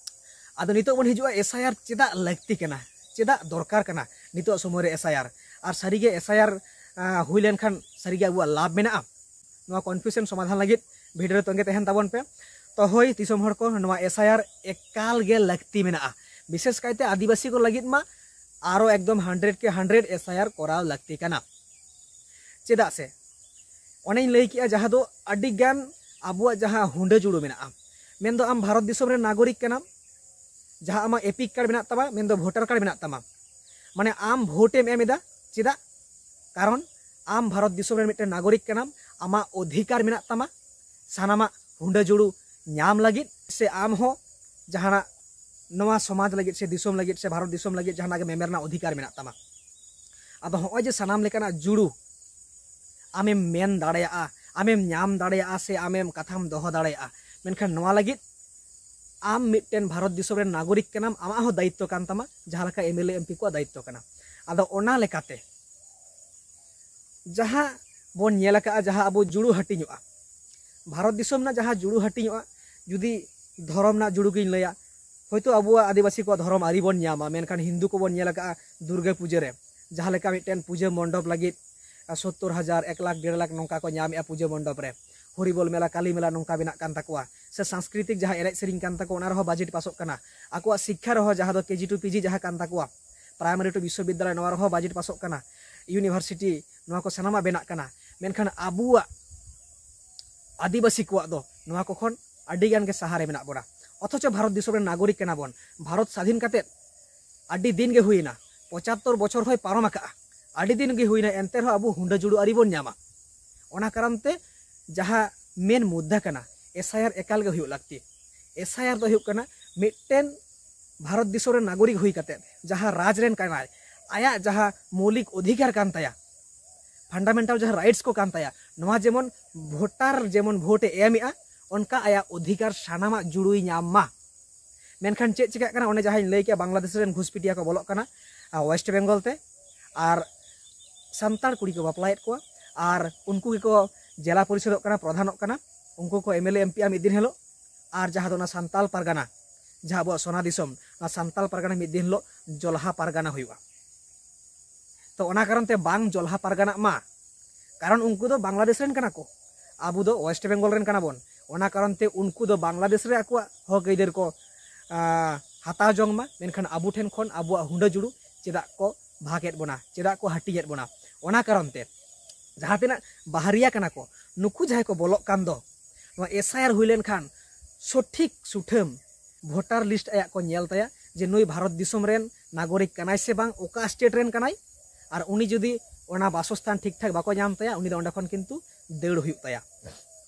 ᱟᱫᱚ ᱱᱤᱛᱚᱜ ᱵᱚᱱ ᱦᱤᱡᱩᱜᱼᱟ, ᱮᱥ ᱟᱭ ᱟᱨ ᱪᱮᱫᱟᱜ ᱞᱟᱹᱠᱛᱤ ᱠᱟᱱᱟ, ᱪᱮᱫᱟᱜ ᱫᱚᱨᱠᱟᱨ ᱠᱟᱱᱟ ᱱᱤᱛᱚᱜ ᱥᱚᱢᱚᱭ ᱨᱮ ᱮᱥ ᱟᱭ ᱟᱨ? ᱟᱨ ᱥᱟᱹᱨᱤᱜᱮ ᱮᱥ ᱟᱭ ᱟᱨ ᱦᱩᱭ ᱞᱮᱱᱠᱷᱟᱱ ᱥᱟᱹᱨᱤᱜᱮ ᱟᱵᱚᱣᱟᱜ ᱞᱟᱵᱷ ᱢᱮᱱᱟᱜᱼᱟ? ᱱᱚᱣᱟ ᱠᱚᱱᱯᱷᱤᱭᱩᱡᱚᱱ ᱥᱚᱢᱟᱫᱷᱟᱱ ᱞᱟᱹᱜᱤᱫ ᱵᱷᱤᱰᱤᱭᱳ ᱨᱮ ᱛᱚᱸᱜᱮ ᱛᱟᱦᱮᱱ ᱛᱟᱵᱚᱱ ᱯᱮ᱾ ᱛᱚ ᱦᱳᱭ, ᱫᱤᱥᱚᱢ ᱦᱚᱲ ᱠᱚ, ᱱᱚᱣᱟ ᱮᱥ ᱟᱭ ᱟᱨ ᱮᱠᱟᱞ ᱜᱮ ᱞᱟᱹᱠᱛᱤ ᱢᱮᱱᱟᱜᱼᱟ, ᱵᱤᱥᱮᱥ ᱠᱟᱭᱛᱮ ᱟᱹᱫᱤᱵᱟᱹᱥᱤ ᱠᱚ ᱞᱟᱹᱜᱤᱫ ᱢᱟ ᱟᱨᱚ ᱮᱠᱫᱚᱢ ᱦᱟᱱᱰᱨᱮᱰ ᱠᱮ ᱦᱟᱱᱰᱨᱮᱰ ᱮᱥ ᱟᱭ ᱟᱨ ᱠᱚᱨᱟᱣ ᱞᱟᱹᱠᱛᱤ ᱠᱟᱱᱟ᱾ ᱪᱮᱫᱟᱜ ᱥᱮ ᱚᱱᱮᱧ ᱞᱟᱹᱭ ᱠᱮᱜᱼᱟ, ᱡᱟᱦᱟᱸ ᱫᱚ ᱟᱹᱰᱤ ᱜᱟᱱ ᱟᱵᱚᱣᱟᱜ ᱡᱟᱦᱟᱸ ᱦᱩᱸᱰᱟᱹ ᱡᱩᱲᱩ ᱢᱮᱱᱟᱜᱼᱟ, ᱢᱮᱱᱫᱚ ᱟᱢ ᱵᱷᱟᱨᱚᱛ ᱫᱤᱥᱚᱢ ᱨᱮᱱ ᱱᱟᱜᱚᱨᱤᱠ ᱠᱟᱱᱟᱢ, ᱡᱟᱦᱟᱸ ᱟᱢᱟᱜ ᱮᱯᱤᱠ ᱠᱟᱨᱰ ᱢᱮᱱᱟᱜ ᱛᱟᱢᱟ, ᱢᱮᱱᱫᱚ ᱵᱷᱳᱴᱟᱨ ᱠᱟᱨᱰ ᱢᱮᱱᱟᱜ ᱛᱟᱢᱟ, ᱢᱟᱱᱮ ᱟᱢ ᱵᱷᱳᱴ ᱮᱢ ᱮᱢ ᱮᱫᱟ᱾ ᱪᱮᱫᱟᱜ? ᱠᱟᱨᱚᱱ ᱟᱢ ᱵᱷᱟᱨᱚᱛ ᱫᱤᱥᱚᱢ ᱨᱮᱱ ᱢᱤᱫᱴᱮᱱ ᱱᱟᱜᱚᱨᱤᱠ ᱠᱟᱱᱟᱢ, ᱟᱢᱟᱜ ᱚᱫᱷᱤᱠᱟᱨ ᱢᱮᱱᱟᱜ ᱛᱟᱢᱟ ᱥᱟᱱᱟᱢᱟᱜ ᱦᱩᱸᱰᱟᱹ ᱡᱩᱲᱩ ᱧᱟᱢ ᱞᱟᱹᱜᱤᱫ, ᱥᱮ ᱟᱢ ᱦᱚᱸ ᱡᱟᱦᱟᱱᱟᱜ ᱱᱚᱣᱟ ᱥᱚᱢᱟᱡᱽ ᱞᱟᱹᱜᱤᱫ ᱥᱮ ᱫᱤᱥᱚᱢ ᱞᱟᱹᱜᱤᱫ ᱥᱮ ᱵᱷᱟᱨᱚᱛ ᱫᱤᱥᱚᱢ ᱞᱟᱹᱜᱤᱫ ᱡᱟᱦᱟᱱᱟᱜ ᱜᱮ ᱢᱮᱢᱮ ᱨᱮᱱᱟᱜ ᱚᱫᱷᱤᱠᱟᱨ ᱢᱮᱱᱟᱜ ᱛᱟᱢᱟ᱾ ᱟᱫᱚ ᱦᱚᱸᱜᱼᱚᱭ ᱡᱮ ᱥᱟᱱᱟᱢ ᱞᱮᱠᱟᱱᱟᱜ ᱡᱩᱲᱩ ᱟᱢᱮᱢ ᱢᱮᱱ ᱫᱟᱲᱮᱭᱟᱜᱼᱟ, ᱟᱢᱮᱢ ᱧᱟᱢ ᱫᱟᱲᱮᱭᱟᱜᱼᱟ, ᱥᱮ ᱟᱢᱮᱢ ᱠᱟᱛᱷᱟᱢ ᱫᱚᱦᱚ ᱫᱟᱲᱮᱭᱟᱜᱼᱟ, ᱢᱮᱱᱠᱷᱟᱱ ᱱᱚᱣᱟ ᱞᱟᱹᱜᱤᱫ ᱟᱢ ᱢᱤᱫᱴᱮᱱ ᱵᱷᱟᱨᱚᱛ ᱫᱤᱥᱚᱢ ᱨᱮᱱ ᱱᱟᱜᱚᱨᱤᱠ ᱠᱟᱱᱟᱢ, ᱟᱢᱟᱜ ᱦᱚᱸ ᱫᱟᱭᱤᱛᱛᱚ ᱠᱟᱱ ᱛᱟᱢᱟ, ᱡᱟᱦᱟᱸ ᱞᱮᱠᱟ M L A, M P ᱠᱚᱣᱟᱜ ᱫᱟᱭᱤᱛᱛᱚ ᱠᱟᱱᱟ᱾ ᱟᱫᱚ ᱚᱱᱟ ᱞᱮᱠᱟᱛᱮ ᱡᱟᱦᱟᱸ ᱵᱚᱱ ᱧᱮᱞ ᱟᱠᱟᱫᱼᱟ, ᱡᱟᱦᱟᱸ ᱟᱵᱚ ᱡᱩᱲᱩ ᱦᱟᱹᱴᱤᱧᱚᱜᱼᱟ, ᱵᱷᱟᱨᱚᱛ ᱫᱤᱥᱚᱢ ᱨᱮᱱᱟᱜ ᱡᱟᱦᱟᱸ ᱡᱩᱲᱩ ᱦᱟᱹᱴᱤᱧᱚᱜᱼᱟ, ᱡᱩᱫᱤ ᱫᱷᱚᱨᱚᱢ ᱨᱮᱱᱟᱜ ᱡᱩᱲᱩ ᱜᱤᱧ ᱞᱟᱹᱭᱟ, ᱦᱳᱭᱛᱳ ᱟᱵᱚᱣᱟᱜ ᱟᱹᱫᱤᱵᱟᱹᱥᱤ ᱠᱚᱣᱟᱜ ᱫᱷᱚᱨᱚᱢ ᱟᱹᱨᱤ ᱵᱚᱱ ᱧᱟᱢᱟ, ᱢᱮᱱᱠᱷᱟᱱ ᱦᱤᱱᱫᱩ ᱠᱚᱵᱚᱱ ᱧᱮᱞ ᱟᱠᱟᱫᱼᱟ ᱫᱩᱨᱜᱟᱹ ᱯᱩᱡᱟᱹ ᱨᱮ, ᱡᱟᱦᱟᱸ ᱞᱮᱠᱟ ᱢᱤᱫᱴᱮᱱ ᱯᱩᱡᱟᱹ ᱢᱚᱱᱰᱚᱯ ᱞᱟᱹᱜᱤᱫ ᱥᱚᱛᱛᱚᱨ ᱦᱟᱡᱟᱨ, ᱮᱠ ᱞᱟᱠᱷ, ᱰᱮᱲ ᱞᱟᱠᱷ ᱱᱚᱝᱠᱟ ᱠᱚ ᱧᱟᱢᱮᱫᱼᱟ ᱯᱩᱡᱟᱹ ᱢᱚᱱᱰᱚᱯ ᱨᱮ᱾ ᱦᱚᱨᱤᱵᱚᱞ ᱢᱮᱞᱟ, ᱠᱟᱞᱤ ᱢᱮᱞᱟ ᱱᱚᱝᱠᱟ ᱵᱮᱱᱟᱜ ᱠᱟᱱ ᱛᱟᱠᱚᱣᱟ, ᱥᱮ ᱥᱟᱝᱥᱠᱨᱤᱛᱤᱠ ᱡᱟᱦᱟᱸ ᱮᱱᱮᱡ ᱥᱮᱨᱮᱧ ᱠᱟᱱ ᱛᱟᱠᱚᱣᱟ, ᱚᱱᱟ ᱨᱮᱦᱚᱸ ᱵᱟᱡᱮᱴ ᱯᱟᱥᱚᱜ ᱠᱟᱱᱟ᱾ ᱟᱠᱚᱣᱟᱜ ᱥᱤᱠᱠᱷᱟ ᱨᱮᱦᱚᱸ, ᱡᱟᱦᱟᱸ ᱫᱚ ᱠᱮ ᱡᱤ ᱴᱩ ᱯᱤ ᱡᱤ ᱡᱟᱦᱟᱸ ᱠᱟᱱ ᱛᱟᱠᱚᱣᱟ, ᱯᱨᱟᱭᱢᱟᱨᱤ ᱴᱩ ᱵᱤᱥᱥᱚᱵᱤᱫᱽᱫᱟᱞᱚᱭ, ᱱᱚᱣᱟ ᱨᱮᱦᱚᱸ ᱵᱟᱡᱮᱴ ᱯᱟᱥᱚᱜ ᱠᱟᱱᱟ, ᱤᱭᱩᱱᱤᱵᱷᱟᱨᱥᱤᱴᱤ, ᱱᱚᱣᱟ ᱠᱚ ᱥᱟᱱᱟᱢᱟᱜ ᱵᱮᱱᱟᱜ ᱠᱟᱱᱟ᱾ ᱢᱮᱱᱠᱷᱟᱱ ᱟᱵᱚᱣᱟᱜ ᱟᱹᱫᱤᱵᱟᱹᱥᱤ ᱠᱚᱣᱟᱜ ᱫᱚ ᱱᱚᱣᱟ ᱠᱚ ᱠᱷᱚᱱ ᱟᱹᱰᱤ ᱜᱟᱱ ᱜᱮ ᱥᱟᱦᱟᱨᱮ ᱢᱮᱱᱟᱜ ᱵᱚᱱᱟ᱾ ᱚᱛᱷᱚᱪᱚ ᱵᱷᱟᱨᱚᱛ ᱫᱤᱥᱚᱢ ᱨᱮᱱ ᱱᱟᱜᱚᱨᱤᱠ ᱠᱟᱱᱟ ᱵᱚᱱ᱾ ᱵᱷᱟᱨᱚᱛ ᱥᱟᱫᱷᱤᱱ ᱠᱟᱛᱮᱫ ᱟᱹᱰᱤ ᱫᱤᱱ ᱜᱮ ᱦᱩᱭᱮᱱᱟ, ᱯᱚᱸᱪᱟᱛᱛᱳᱨ ᱵᱚᱪᱷᱚᱨ ᱦᱚᱸᱭ ᱯᱟᱨᱚᱢ ᱟᱠᱟᱜᱼᱟ, ᱟᱹᱰᱤ ᱫᱤᱱ ᱜᱮ ᱦᱩᱭᱱᱟ, ᱮᱱᱛᱮ ᱨᱮᱦᱚᱸ ᱟᱵᱚ ᱦᱩᱸᱰᱟᱹ ᱡᱩᱲᱩ ᱟᱹᱨᱤ ᱵᱚᱱ ᱧᱟᱢᱟ᱾ ᱚᱱᱟ ᱠᱟᱨᱚᱱ ᱛᱮ ᱡᱟᱦᱟᱸ ᱢᱮᱱ ᱢᱩᱫᱽᱫᱟ ᱠᱟᱱᱟ, ᱮᱥ ᱟᱭ ᱟᱨ ᱮᱠᱟᱞ ᱜᱮ ᱦᱩᱭᱩᱜ ᱞᱟᱹᱠᱛᱤ᱾ ᱮᱥ ᱟᱭ ᱟᱨ ᱫᱚ ᱦᱩᱭᱩᱜ ᱠᱟᱱᱟ ᱢᱤᱫᱴᱮᱱ ᱵᱷᱟᱨᱚᱛ ᱫᱤᱥᱚᱢ ᱨᱮᱱ ᱱᱟᱜᱚᱨᱤᱠ ᱦᱩᱭ ᱠᱟᱛᱮ ᱡᱟᱦᱟᱸ ᱨᱟᱡᱽ ᱨᱮᱱ ᱠᱟᱱᱟᱭ, ᱟᱭᱟᱜ ᱡᱟᱦᱟᱸ ᱢᱳᱣᱞᱤᱠ ᱚᱫᱷᱤᱠᱟᱨ ᱠᱟᱱ ᱛᱟᱭᱟ, ᱯᱷᱟᱱᱰᱟᱢᱮᱱᱴᱟᱞ ᱡᱟᱦᱟᱸ ᱨᱟᱭᱤᱴᱥ ᱠᱚ ᱠᱟᱱ ᱛᱟᱭᱟ, ᱱᱚᱣᱟ ᱡᱮᱢᱚᱱ ᱵᱷᱳᱴᱟᱨ ᱡᱮᱢᱚᱱ ᱵᱷᱳᱴ ᱮ ᱮᱢᱮᱜᱼᱟ, ᱚᱱᱠᱟ ᱟᱭᱟᱜ ᱚᱫᱷᱤᱠᱟᱨ ᱥᱟᱱᱟᱢᱟᱜ ᱡᱩᱲᱩᱭ ᱧᱟᱢ ᱢᱟ᱾ ᱢᱮᱱᱠᱷᱟᱱ ᱪᱮᱫ ᱪᱤᱠᱟᱹᱜ ᱠᱟᱱᱟ? ᱚᱱᱮ ᱡᱟᱦᱟᱸᱧ ᱞᱟᱹᱭ ᱠᱮᱜᱼᱟ, ᱵᱟᱝᱞᱟᱫᱮᱥ ᱨᱮᱱ ᱜᱷᱩᱥᱯᱤᱴᱤᱭᱟ ᱠᱚ ᱵᱚᱞᱚᱜ ᱠᱟᱱᱟ ᱟᱨ ᱳᱭᱮᱥᱴ ᱵᱮᱝᱜᱚᱞ ᱛᱮ, ᱟᱨ ᱥᱟᱱᱛᱟᱲ ᱠᱩᱲᱤ ᱠᱚ ᱵᱟᱯᱞᱟᱭᱮᱫ ᱠᱚᱣᱟ, ᱟᱨ ᱩᱱᱠᱩ ᱜᱮᱠᱚ ᱡᱮᱞᱟ ᱯᱚᱨᱤᱥᱚᱫᱚᱜ ᱠᱟᱱᱟ, ᱯᱨᱚᱫᱷᱟᱱᱚᱜ ᱠᱟᱱᱟ, ᱩᱱᱠᱩ ᱠᱚ ᱮᱢ ᱮᱞ ᱮ ᱮᱢ ᱯᱤᱜᱼᱟ ᱢᱤᱫ ᱫᱤᱱ ᱦᱤᱞᱳᱜ᱾ ᱟᱨ ᱡᱟᱦᱟᱸ ᱫᱚ ᱚᱱᱟ ᱥᱟᱱᱛᱟᱞ ᱯᱟᱨᱜᱟᱱᱟ, ᱡᱟᱦᱟᱸ ᱟᱵᱚᱣᱟᱜ ᱥᱚᱱᱟ ᱫᱤᱥᱚᱢ, ᱚᱱᱟ ᱥᱟᱱᱛᱟᱞ ᱯᱟᱨᱜᱟᱱᱟ ᱢᱤᱫ ᱫᱤᱱ ᱦᱤᱞᱳᱜ ᱡᱚᱞᱦᱟ ᱯᱟᱨᱜᱟᱱᱟ ᱦᱩᱭᱩᱜᱼᱟ᱾ ᱛᱚ ᱚᱱᱟ ᱠᱟᱨᱚᱱ ᱛᱮ ᱵᱟᱝ ᱡᱚᱞᱦᱟ ᱯᱟᱨᱜᱟᱱᱟᱜ ᱢᱟ, ᱠᱟᱨᱚᱱ ᱩᱱᱠᱩ ᱫᱚ ᱵᱟᱝᱞᱟᱫᱮᱥ ᱨᱮᱱ ᱠᱟᱱᱟ ᱠᱚ, ᱟᱵᱚ ᱫᱚ ᱳᱭᱮᱥᱴ ᱵᱮᱝᱜᱚᱞ ᱨᱮᱱ ᱠᱟᱱᱟ ᱵᱚᱱ᱾ ᱚᱱᱟ ᱠᱟᱨᱚᱱ ᱛᱮ ᱩᱱᱠᱩ ᱫᱚ ᱵᱟᱝᱞᱟᱫᱮᱥ ᱨᱮ ᱟᱠᱚᱣᱟᱜ ᱦᱚᱠ ᱟᱹᱭᱫᱟᱹᱨ ᱠᱚ, ᱟᱸ, ᱦᱟᱛᱟᱣ ᱡᱚᱝ ᱢᱟ, ᱢᱮᱱᱠᱷᱟᱱ ᱟᱵᱚ ᱴᱷᱮᱱ ᱠᱷᱚᱱ ᱟᱵᱚᱣᱟᱜ ᱦᱩᱸᱰᱟᱹ ᱡᱩᱲᱩ ᱪᱮᱫᱟᱜ ᱠᱚ ᱵᱷᱟᱜᱮᱫ ᱵᱚᱱᱟ, ᱪᱮᱫᱟᱜ ᱠᱚ ᱦᱟᱹᱴᱤᱧᱮᱫ ᱵᱚᱱᱟ? ᱚᱱᱟ ᱠᱟᱨᱚᱱ ᱛᱮ ᱡᱟᱦᱟᱸ ᱛᱤᱱᱟᱹᱜ ᱵᱟᱦᱨᱤᱭᱟ ᱠᱟᱱᱟ ᱠᱚ, ᱱᱩᱠᱩ ᱡᱟᱦᱟᱸᱭ ᱠᱚ ᱵᱚᱞᱚᱜ ᱠᱟᱱ ᱫᱚ, ᱱᱚᱣᱟ ᱮᱥ ᱟᱭ ᱟᱨ ᱦᱩᱭ ᱞᱮᱱᱠᱷᱟᱱ ᱥᱚᱴᱷᱤᱠ ᱥᱩᱴᱷᱟᱹᱢ ᱵᱷᱳᱴᱟᱨ ᱞᱤᱥᱴ ᱟᱭᱟᱜ ᱠᱚ ᱧᱮᱞ ᱛᱟᱭᱟ ᱡᱮ ᱱᱩᱭ ᱵᱷᱟᱨᱚᱛ ᱫᱤᱥᱚᱢ ᱨᱮᱱ ᱱᱟᱜᱚᱨᱤᱠ ᱠᱟᱱᱟᱭ ᱥᱮ ᱵᱟᱝ, ᱚᱠᱟ ᱥᱴᱮᱴ ᱨᱮᱱ ᱠᱟᱱᱟᱭ᱾ ᱟᱨ ᱩᱱᱤ ᱡᱩᱫᱤ ᱚᱱᱟ ᱵᱟᱥᱚᱥᱛᱷᱟᱱ ᱴᱷᱤᱠ ᱴᱷᱟᱠ ᱵᱟᱠᱚ ᱧᱟᱢ ᱛᱟᱭᱟ, ᱩᱱᱤ ᱫᱚ ᱚᱸᱰᱮ ᱠᱷᱚᱱ ᱠᱤᱱᱛᱩ ᱫᱟᱹᱲ ᱦᱩᱭᱩᱜ ᱛᱟᱭᱟ,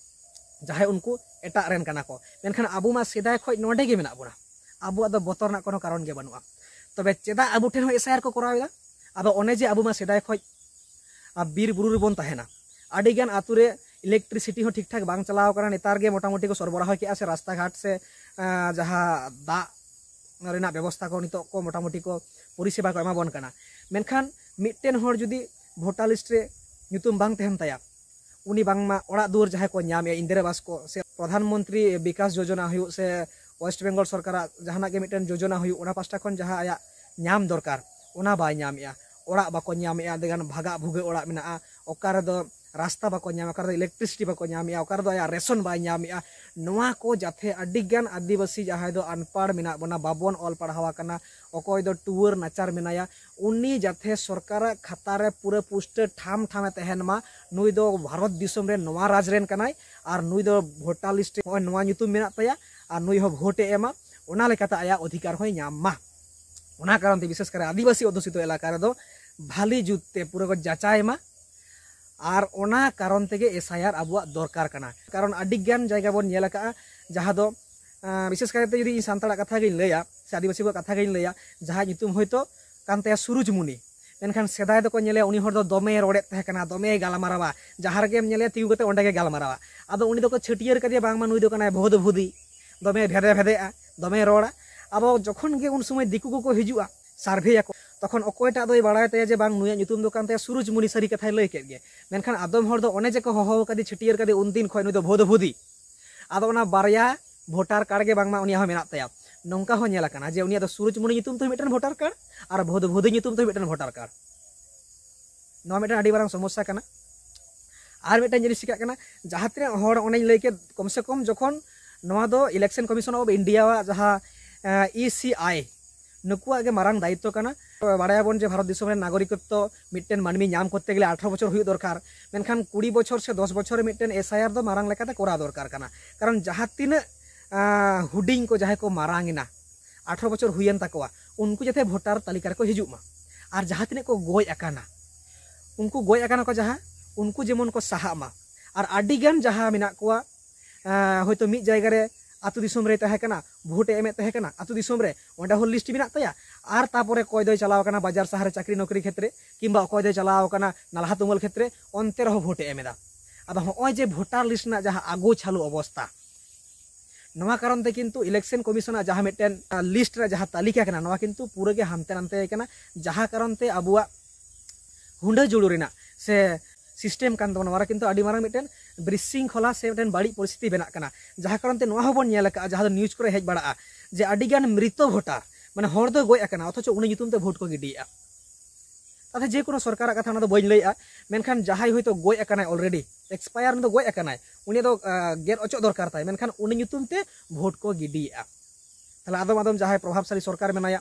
ᱡᱟᱦᱟᱸᱭ ᱩᱱᱠᱩ ᱮᱴᱟᱜ ᱨᱮᱱ ᱠᱟᱱᱟ ᱠᱚ᱾ ᱢᱮᱱᱠᱷᱟᱱ ᱟᱵᱚ ᱢᱟ ᱥᱮᱫᱟᱭ ᱠᱷᱚᱱ ᱱᱚᱸᱰᱮ ᱜᱮ ᱢᱮᱱᱟᱜ ᱵᱚᱱᱟ, ᱟᱵᱚᱣᱟᱜ ᱫᱚ ᱵᱚᱛᱚᱨ ᱨᱮᱱᱟᱜ ᱠᱳᱱᱳ ᱠᱟᱨᱚᱱ ᱜᱮ ᱵᱟᱹᱱᱩᱜᱼᱟ᱾ ᱛᱚᱵᱮ ᱪᱮᱫᱟᱜ ᱟᱵᱚ ᱴᱷᱮᱱ ᱦᱚᱸ ᱮᱥ ᱟᱭ ᱟᱨ ᱠᱚ ᱠᱚᱨᱟᱣ ᱮᱫᱟ? ᱟᱫᱚ ᱚᱱᱮ ᱡᱮ ᱟᱵᱚ ᱢᱟ ᱥᱮᱫᱟᱭ ᱠᱷᱚᱱ ᱟᱨ ᱵᱤᱨ ᱵᱩᱨᱩ ᱨᱮᱵᱚᱱ ᱛᱟᱦᱮᱱᱟ᱾ ᱟᱹᱰᱤᱜᱟᱱ ᱟᱛᱳ ᱨᱮ ᱤᱞᱮᱠᱴᱨᱤᱥᱤᱴᱤ ᱦᱚᱸ ᱴᱷᱤᱠ ᱴᱷᱟᱠ ᱵᱟᱝ ᱪᱟᱞᱟᱣ ᱠᱟᱱᱟ, ᱱᱮᱛᱟᱨ ᱜᱮ ᱢᱚᱴᱟᱢᱩᱴᱤ ᱠᱚ ᱥᱚᱨᱵᱚᱨᱟᱦᱚ ᱠᱮᱜᱼᱟ, ᱥᱮ ᱨᱟᱥᱛᱟ ᱜᱷᱟᱴ ᱥᱮ, ᱟᱸ, ᱡᱟᱦᱟᱸ ᱫᱟᱜ ᱨᱮᱱᱟᱜ ᱵᱮᱵᱚᱥᱛᱷᱟ ᱠᱚ ᱱᱤᱛᱚᱜ ᱠᱚ ᱢᱚᱴᱟᱢᱩᱴᱤ ᱠᱚ ᱯᱚᱨᱤᱥᱮᱵᱟ ᱠᱚ ᱮᱢᱟ ᱵᱚᱱ ᱠᱟᱱᱟ᱾ ᱢᱮᱱᱠᱷᱟᱱ ᱢᱤᱫᱴᱮᱱ ᱦᱚᱲ ᱡᱩᱫᱤ ᱵᱷᱳᱴᱟᱨ ᱞᱤᱥᱴ ᱨᱮ ᱧᱩᱛᱩᱢ ᱵᱟᱝ ᱛᱟᱦᱮᱱ ᱛᱟᱭᱟ, ᱩᱱᱤ ᱵᱟᱝᱢᱟ ᱚᱲᱟᱜ ᱫᱩᱣᱟᱹᱨ ᱡᱟᱦᱟᱸᱭ ᱠᱚ ᱧᱟᱢᱮᱜᱼᱟ, ᱤᱱᱫᱤᱨᱟ ᱟᱵᱟᱥ ᱠᱚ ᱥᱮ ᱯᱨᱚᱫᱷᱟᱱ ᱢᱚᱱᱛᱨᱤ ᱵᱤᱠᱟᱥ ᱡᱳᱡᱚᱱᱟ ᱦᱩᱭᱩᱜ ᱥᱮ ᱳᱭᱮᱥᱴ ᱵᱮᱝᱜᱚᱞ ᱥᱚᱨᱠᱟᱨᱟᱜ ᱡᱟᱦᱟᱱᱟᱜ ᱜᱮ ᱢᱤᱫᱴᱮᱱ ᱡᱳᱡᱚᱱᱟ ᱦᱩᱭᱩᱜ, ᱚᱱᱟ ᱯᱟᱥᱴᱟ ᱠᱷᱚᱱ ᱡᱟᱦᱟᱸ ᱟᱭᱟᱜ ᱧᱟᱢ ᱫᱚᱨᱠᱟᱨ, ᱚᱱᱟ ᱵᱟᱭ ᱧᱟᱢᱮᱜᱼᱟ᱾ ᱚᱲᱟᱜ ᱵᱟᱠᱚ ᱧᱟᱢᱮᱜᱼᱟ, ᱟᱹᱰᱤᱜᱟᱱ ᱵᱷᱟᱜᱟᱜ ᱵᱷᱩᱜᱟᱹᱜ ᱚᱲᱟᱜ ᱢᱮᱱᱟᱜᱼᱟ, ᱚᱠᱟ ᱨᱮᱫᱚ ᱨᱟᱥᱛᱟ ᱵᱟᱠᱚ ᱧᱟᱢᱮᱜᱼᱟ, ᱚᱠᱟ ᱨᱮᱫᱚ ᱤᱞᱮᱠᱴᱨᱤᱥᱤᱴᱤ ᱵᱟᱠᱚ ᱧᱟᱢᱮᱜᱼᱟ, ᱚᱠᱟ ᱨᱮᱫᱚ ᱟᱭᱟᱜ ᱨᱮᱥᱚᱱ ᱵᱟᱭ ᱧᱟᱢᱮᱜᱼᱟ᱾ ᱱᱚᱣᱟ ᱠᱚ ᱡᱟᱛᱷᱮ ᱟᱹᱰᱤᱜᱟᱱ ᱟᱹᱫᱤᱵᱟᱹᱥᱤ ᱡᱟᱦᱟᱸᱭ ᱫᱚ ᱟᱱᱯᱟᱲ ᱢᱮᱱᱟᱜ ᱵᱚᱱᱟ, ᱵᱟᱵᱚᱱ ᱚᱞ ᱯᱟᱲᱦᱟᱣ ᱟᱠᱟᱱᱟ, ᱚᱠᱚᱭ ᱫᱚ ᱴᱩᱣᱟᱹᱨ ᱱᱟᱪᱟᱨ ᱢᱮᱱᱟᱭᱟ, ᱩᱱᱤ ᱡᱟᱛᱷᱮ ᱥᱚᱨᱠᱟᱨᱟᱜ ᱠᱷᱟᱛᱟ ᱨᱮ ᱯᱩᱨᱟᱹ ᱯᱩᱥᱴᱟᱹ ᱴᱷᱟᱢ ᱴᱷᱟᱢᱮ ᱛᱟᱦᱮᱱ ᱢᱟ᱾ ᱱᱩᱭ ᱫᱚ ᱵᱷᱟᱨᱚᱛ ᱫᱤᱥᱚᱢ ᱨᱮ ᱱᱚᱣᱟ ᱨᱟᱡᱽ ᱨᱮᱱ ᱠᱟᱱᱟᱭ, ᱟᱨ ᱱᱩᱭ ᱫᱚ ᱵᱷᱳᱴᱟᱨ ᱞᱤᱥᱴ ᱨᱮ ᱱᱚᱜᱼᱚᱭ ᱱᱚᱣᱟ ᱧᱩᱛᱩᱢ ᱢᱮᱱᱟᱜ ᱛᱟᱭᱟ, ᱟᱨ ᱱᱩᱭ ᱦᱚᱸ ᱵᱷᱳᱴ ᱮ ᱮᱢᱟ, ᱚᱱᱟ ᱞᱮᱠᱟᱛᱮ ᱟᱭᱟᱜ ᱚᱫᱷᱤᱠᱟᱨ ᱦᱚᱸᱭ ᱧᱟᱢ ᱢᱟ᱾ ᱚᱱᱟ ᱠᱟᱨᱚᱱ ᱛᱮ ᱵᱤᱥᱮᱥ ᱠᱟᱨᱮ ᱟᱹᱫᱤᱵᱟᱹᱥᱤ ᱚᱫᱽᱫᱷᱩᱥᱤᱛᱚ ᱮᱞᱟᱠᱟ ᱨᱮᱫᱚ ᱵᱷᱟᱞᱤ ᱡᱩᱛ ᱛᱮ ᱯᱩᱨᱟᱹ ᱠᱚ ᱡᱟᱪᱟᱭ ᱢᱟ᱾ ᱟᱨ ᱚᱱᱟ ᱠᱟᱨᱚᱱ ᱛᱮᱜᱮ ᱮᱥ ᱟᱭ ᱟᱨ ᱟᱵᱚᱣᱟᱜ ᱫᱚᱨᱠᱟᱨ ᱠᱟᱱᱟ᱾ ᱠᱟᱨᱚᱱ ᱟᱹᱰᱤ ᱜᱟᱱ ᱡᱟᱭᱜᱟ ᱵᱚᱱ ᱧᱮᱞ ᱟᱠᱟᱫᱼᱟ, ᱡᱟᱦᱟᱸ ᱫᱚ, ᱟᱸ, ᱵᱤᱥᱮᱥ ᱠᱟᱭᱛᱮ ᱡᱩᱫᱤ ᱤᱧ ᱥᱟᱱᱛᱟᱲᱟᱜ ᱠᱟᱛᱷᱟ ᱜᱤᱧ ᱞᱟᱹᱭᱟ ᱥᱮ ᱟᱹᱫᱤᱵᱟᱹᱥᱤ ᱠᱚᱣᱟᱜ ᱠᱟᱛᱷᱟ ᱜᱤᱧ ᱞᱟᱹᱭᱟ, ᱡᱟᱦᱟᱸᱭ ᱧᱩᱛᱩᱢ ᱦᱚᱭᱛᱳ ᱠᱟᱱ ᱛᱟᱭᱟ ᱥᱩᱨᱩᱡᱽᱢᱩᱱᱤ, ᱢᱮᱱᱠᱷᱟᱱ ᱥᱮᱫᱟᱭ ᱫᱚᱠᱚ ᱧᱮᱞᱮᱭᱟ ᱩᱱᱤ ᱦᱚᱲ ᱫᱚ ᱫᱚᱢᱮ ᱨᱚᱲᱮᱫ ᱛᱟᱦᱮᱸ ᱠᱟᱱᱟ, ᱫᱚᱢᱮ ᱜᱟᱞᱢᱟᱨᱟᱣᱟ, ᱡᱟᱦᱟᱸ ᱨᱮᱜᱮᱢ ᱧᱮᱞᱮᱭᱟ ᱛᱤᱸᱜᱩ ᱠᱟᱛᱮ ᱚᱸᱰᱮ ᱜᱮ ᱜᱟᱞᱢᱟᱨᱟᱣᱟ᱾ ᱟᱫᱚ ᱩᱱᱤ ᱫᱚᱠᱚ ᱪᱷᱟᱹᱴᱭᱟᱹᱨ ᱠᱟᱫᱮᱭᱟ ᱵᱟᱝᱢᱟ ᱱᱩᱭ ᱫᱚ ᱠᱟᱱᱟᱭ ᱵᱷᱚᱫᱽ ᱵᱷᱩᱫᱤ, ᱫᱚᱢᱮ ᱵᱷᱮᱫᱮ ᱵᱷᱮᱫᱮᱜᱼᱟ, ᱫᱚᱢᱮ ᱨᱚᱲᱟ᱾ ᱟᱫᱚ ᱡᱚᱠᱷᱚᱱ ᱜᱮ ᱩᱱ ᱥᱚᱢᱚᱭ ᱫᱤᱠᱩ ᱠᱚᱠᱚ ᱦᱤᱡᱩᱜᱼᱟ ᱥᱟᱨᱵᱷᱮᱭᱟᱠᱚ, ᱛᱚᱠᱷᱚᱱ ᱚᱠᱚᱭᱴᱟᱜ ᱫᱚᱭ ᱵᱟᱲᱟᱭ ᱛᱟᱭᱟ ᱡᱮ ᱵᱟᱝ ᱱᱩᱭᱟᱜ ᱧᱩᱛᱩᱢ ᱫᱚ ᱠᱟᱱ ᱛᱟᱭᱟ ᱥᱩᱨᱩᱡᱽᱢᱩᱱᱤ, ᱥᱟᱹᱨᱤ ᱠᱟᱛᱷᱟᱭ ᱞᱟᱹᱭ ᱠᱮᱫ ᱜᱮ᱾ ᱢᱮᱱᱠᱷᱟᱱ ᱟᱫᱚᱢ ᱦᱚᱲ ᱫᱚ ᱚᱱᱮ ᱡᱮᱠᱚ ᱦᱚᱦᱚ ᱟᱠᱟᱫᱮ ᱪᱷᱟᱹᱴᱭᱟᱹᱨ ᱠᱟᱫᱮ ᱩᱱᱫᱤᱱ ᱠᱷᱚᱱ ᱱᱩᱭ ᱫᱚ ᱵᱷᱚᱫᱽ ᱵᱷᱩᱫᱤ, ᱟᱫᱚ ᱚᱱᱟ ᱵᱟᱨᱭᱟ ᱵᱷᱳᱴᱟᱨ ᱠᱟᱨᱰ ᱜᱮ ᱵᱟᱝᱢᱟ ᱩᱱᱤᱭᱟᱜ ᱦᱚᱸ ᱢᱮᱱᱟᱜ ᱛᱟᱭᱟ᱾ ᱱᱚᱝᱠᱟ ᱦᱚᱸ ᱧᱮᱞ ᱟᱠᱟᱱᱟ ᱡᱮ ᱩᱱᱤᱭᱟᱜ ᱫᱚ ᱥᱩᱨᱩᱡᱽᱢᱩᱱᱤ ᱧᱩᱛᱩᱢ ᱛᱮ ᱢᱤᱫᱴᱮᱱ ᱵᱷᱳᱴᱟᱨ ᱠᱟᱨᱰ ᱟᱨ ᱵᱷᱚᱫᱽ ᱵᱷᱩᱫᱤ ᱧᱩᱛᱩᱢ ᱛᱮ ᱢᱤᱫᱴᱮᱱ ᱵᱷᱳᱴᱟᱨ ᱠᱟᱨᱰ᱾ ᱱᱚᱣᱟ ᱢᱤᱫᱴᱮᱱ ᱟᱹᱰᱤ ᱢᱟᱨᱟᱝ ᱥᱚᱢᱚᱥᱥᱟ ᱠᱟᱱᱟ᱾ ᱟᱨ ᱢᱤᱫᱴᱮᱱ ᱡᱤᱱᱤᱥ ᱪᱤᱠᱟᱹᱜ ᱠᱟᱱᱟ, ᱡᱟᱦᱟᱸ ᱛᱤᱱᱟᱹᱜ ᱦᱚᱲ ᱚᱱᱮᱧ ᱞᱟᱹᱭ ᱠᱮᱫ, ᱠᱚᱢ ᱥᱮ ᱠᱚᱢ ᱡᱚᱠᱷᱚᱱ ᱱᱚᱣᱟ ᱫᱚ Election Commission of India ᱣᱟᱜ ᱡᱟᱦᱟᱸ, ᱮ, ᱤ ᱥᱤ ᱟᱭ, ᱱᱩᱠᱩᱣᱟᱜ ᱜᱮ ᱢᱟᱨᱟᱝ ᱫᱟᱭᱤᱛᱛᱚ ᱠᱟᱱᱟ᱾ ᱛᱚ, ᱵᱟᱲᱟᱭᱟᱵᱚᱱ ᱡᱮ ᱵᱷᱟᱨᱚᱛ ᱫᱤᱥᱚᱢ ᱨᱮ ᱱᱟᱜᱚᱨᱤᱠᱚᱛᱛᱚ ᱢᱤᱫᱴᱮᱱ ᱢᱟᱹᱱᱢᱤ ᱧᱟᱢ ᱠᱚᱨᱛᱮ ᱜᱮᱞᱮ ᱟᱴᱷᱨᱚ ᱵᱚᱪᱷᱚᱨ ᱦᱩᱭᱩᱜ ᱫᱚᱨᱠᱟᱨ, ᱢᱮᱱᱠᱷᱟᱱ ᱠᱩᱲᱤ ᱵᱚᱪᱷᱚᱨ ᱥᱮ ᱫᱚᱥ ᱵᱚᱪᱷᱚᱨ ᱨᱮ ᱢᱤᱫᱴᱮᱱ ᱮᱥ ᱟᱭ ᱟᱨ ᱫᱚ ᱢᱟᱨᱟᱝ ᱞᱮᱠᱟᱛᱮ ᱠᱚᱨᱟᱣ ᱫᱚᱨᱠᱟᱨ ᱠᱟᱱᱟ᱾ ᱠᱟᱨᱚᱱ ᱡᱟᱦᱟᱸ ᱛᱤᱱᱟᱹᱜ, ᱟ, ᱦᱩᱰᱤᱧ ᱠᱚ ᱡᱟᱦᱟᱸᱭ ᱠᱚ ᱢᱟᱨᱟᱝ ᱮᱱᱟ, ᱟᱴᱷᱨᱚ ᱵᱚᱪᱷᱚᱨ ᱦᱩᱭᱮᱱ ᱛᱟᱠᱚᱣᱟ, ᱩᱱᱠᱩ ᱡᱟᱛᱮ ᱵᱷᱳᱴᱟᱨ ᱛᱟᱹᱞᱤᱠᱟ ᱨᱮᱠᱚ ᱦᱤᱡᱩᱜ ᱢᱟ᱾ ᱟᱨ ᱡᱟᱦᱟᱸ ᱛᱤᱱᱟᱹᱜ ᱠᱚ ᱜᱚᱡ ᱟᱠᱟᱱᱟ, ᱩᱱᱠᱩ ᱜᱚᱡ ᱟᱠᱟᱱᱟ ᱠᱚ ᱡᱟᱦᱟᱸ, ᱩᱱᱠᱩ ᱡᱮᱢᱚᱱ ᱠᱚ ᱥᱟᱦᱟᱜ ᱢᱟ᱾ ᱟᱨ ᱟᱹᱰᱤ ᱜᱟᱱ ᱡᱟᱦᱟᱸ ᱢᱮᱱᱟᱜ ᱠᱚᱣᱟ, ᱮᱸ, ᱦᱚᱭᱛᱳ ᱢᱤᱫ ᱡᱟᱭᱜᱟ ᱨᱮ ᱟᱹᱛᱩ ᱫᱤᱥᱚᱢ ᱨᱮ ᱛᱟᱦᱮᱸ ᱠᱟᱱᱟ, ᱵᱷᱳᱴ ᱮ ᱮᱢᱮᱫ ᱛᱟᱦᱮᱸ ᱠᱟᱱᱟ ᱟᱹᱛᱩ ᱫᱤᱥᱚᱢ ᱨᱮ, ᱚᱸᱰᱮ ᱦᱚᱸ ᱞᱤᱥᱴ ᱢᱮᱱᱟᱜ ᱛᱟᱭᱟ᱾ ᱟᱨ ᱛᱟᱯᱚᱨᱮ ᱚᱠᱚᱭ ᱫᱚᱭ ᱪᱟᱞᱟᱣ ᱟᱠᱟᱱᱟ ᱵᱟᱡᱟᱨ ᱥᱟᱦᱟᱨ ᱨᱮ ᱪᱟᱹᱠᱨᱤ ᱱᱚᱠᱨᱤ ᱠᱷᱮᱛᱨᱮ, ᱠᱤᱝᱵᱟ ᱚᱠᱚᱭ ᱫᱚᱭ ᱪᱟᱞᱟᱣ ᱟᱠᱟᱱᱟ ᱱᱟᱞᱦᱟ ᱛᱩᱢᱟᱹᱞ ᱠᱷᱮᱛᱨᱮ, ᱚᱱᱛᱮ ᱨᱮᱦᱚᱸ ᱵᱷᱳᱴ ᱮ ᱮᱢ ᱮᱫᱟ᱾ ᱟᱫᱚ ᱦᱚᱸᱜᱼᱚᱭ ᱡᱮ ᱵᱷᱳᱴᱟᱨ ᱞᱤᱥᱴ ᱨᱮᱱᱟᱜ ᱡᱟᱦᱟᱸ ᱟᱜᱚ ᱪᱷᱟᱞᱩ ᱚᱵᱚᱥᱛᱟ, ᱱᱚᱣᱟ ᱠᱟᱨᱚᱱ ᱛᱮ ᱠᱤᱱᱛᱩ Election Commission ᱟᱜ ᱡᱟᱦᱟᱸ ᱢᱤᱫᱴᱮᱱ, ᱟ, ᱞᱤᱥᱴ ᱨᱮᱱᱟᱜ ᱡᱟᱦᱟᱸ ᱛᱟᱹᱞᱤᱠᱟ ᱠᱟᱱᱟ, ᱱᱚᱣᱟ ᱠᱤᱱᱛᱩ ᱯᱩᱨᱟᱹ ᱜᱮ ᱦᱟᱱᱛᱮ ᱱᱟᱱᱛᱮ ᱟᱠᱟᱱᱟ, ᱡᱟᱦᱟᱸ ᱠᱟᱨᱚᱱ ᱛᱮ ᱟᱵᱚᱣᱟᱜ ᱦᱩᱰᱟᱹ ᱡᱩᱲᱩ ᱨᱮᱱᱟᱜ ᱥᱮ ᱥᱤᱥᱴᱮᱢ ᱠᱟᱱ ᱛᱟᱵᱚᱱᱟ, ᱱᱚᱣᱟ ᱨᱮ ᱠᱤᱱᱛᱩ ᱟᱹᱰᱤ ᱢᱟᱨᱟᱝ ᱢᱤᱫᱴᱮᱱ ᱵᱤᱥᱨᱤᱝᱠᱷᱚᱞᱟ ᱥᱮ ᱢᱤᱫᱴᱮᱱ ᱵᱟᱹᱲᱤᱡ ᱯᱚᱨᱤᱥᱛᱷᱤᱛᱤ ᱵᱮᱱᱟᱜ ᱠᱟᱱᱟ᱾ ᱡᱟᱦᱟᱸ ᱠᱟᱨᱚᱱ ᱛᱮ ᱱᱚᱣᱟ ᱦᱚᱸᱵᱚᱱ ᱧᱮᱞ ᱟᱠᱟᱫᱼᱟ, ᱡᱟᱦᱟᱸ ᱫᱚ ᱱᱤᱭᱩᱡᱽ ᱠᱚᱨᱮ ᱦᱮᱡ ᱵᱟᱲᱟᱜᱼᱟ, ᱡᱮ ᱟᱹᱰᱤ ᱜᱟᱱ ᱢᱨᱤᱛᱚ ᱵᱷᱳᱴᱟᱨ, ᱢᱟᱱᱮ ᱦᱚᱲ ᱫᱚᱭ ᱜᱚᱡ ᱟᱠᱟᱱᱟ ᱚᱛᱷᱚᱪᱚ ᱩᱱᱤ ᱧᱩᱛᱩᱢ ᱛᱮ ᱵᱷᱳᱴ ᱠᱚ ᱜᱤᱰᱤᱭᱮᱫᱼᱟ᱾ ᱛᱟᱦᱞᱮ ᱡᱮ ᱠᱳᱱᱳ ᱥᱚᱨᱠᱟᱨᱟᱜ ᱠᱟᱛᱷᱟ, ᱚᱱᱟ ᱫᱚ ᱵᱟᱹᱧ ᱞᱟᱹᱭᱮᱫᱼᱟ, ᱢᱮᱱᱠᱷᱟᱱ ᱡᱟᱦᱟᱸᱭ ᱦᱚᱭᱛᱳ ᱜᱚᱡ ᱟᱠᱟᱱᱟᱭ already, expire, ᱩᱱᱤ ᱫᱚ ᱜᱚᱡ ᱟᱠᱟᱱᱟᱭ, ᱩᱱᱤ ᱫᱚ, ᱟ, ᱜᱮᱫ ᱚᱪᱚᱜ ᱫᱚᱨᱠᱟᱨ ᱛᱟᱭ, ᱢᱮᱱᱠᱷᱟᱱ ᱩᱱᱤ ᱧᱩᱛᱩᱢ ᱛᱮ ᱵᱷᱳᱴ ᱠᱚ ᱜᱤᱰᱤᱭᱮᱫᱼᱟ᱾ ᱛᱟᱦᱞᱮ ᱟᱫᱚᱢ ᱟᱫᱚᱢ ᱡᱟᱦᱟᱸᱭ ᱯᱨᱚᱵᱷᱟᱵᱽᱥᱟᱞᱤ ᱥᱚᱨᱠᱟᱨ ᱢᱮᱱᱟᱭᱟ,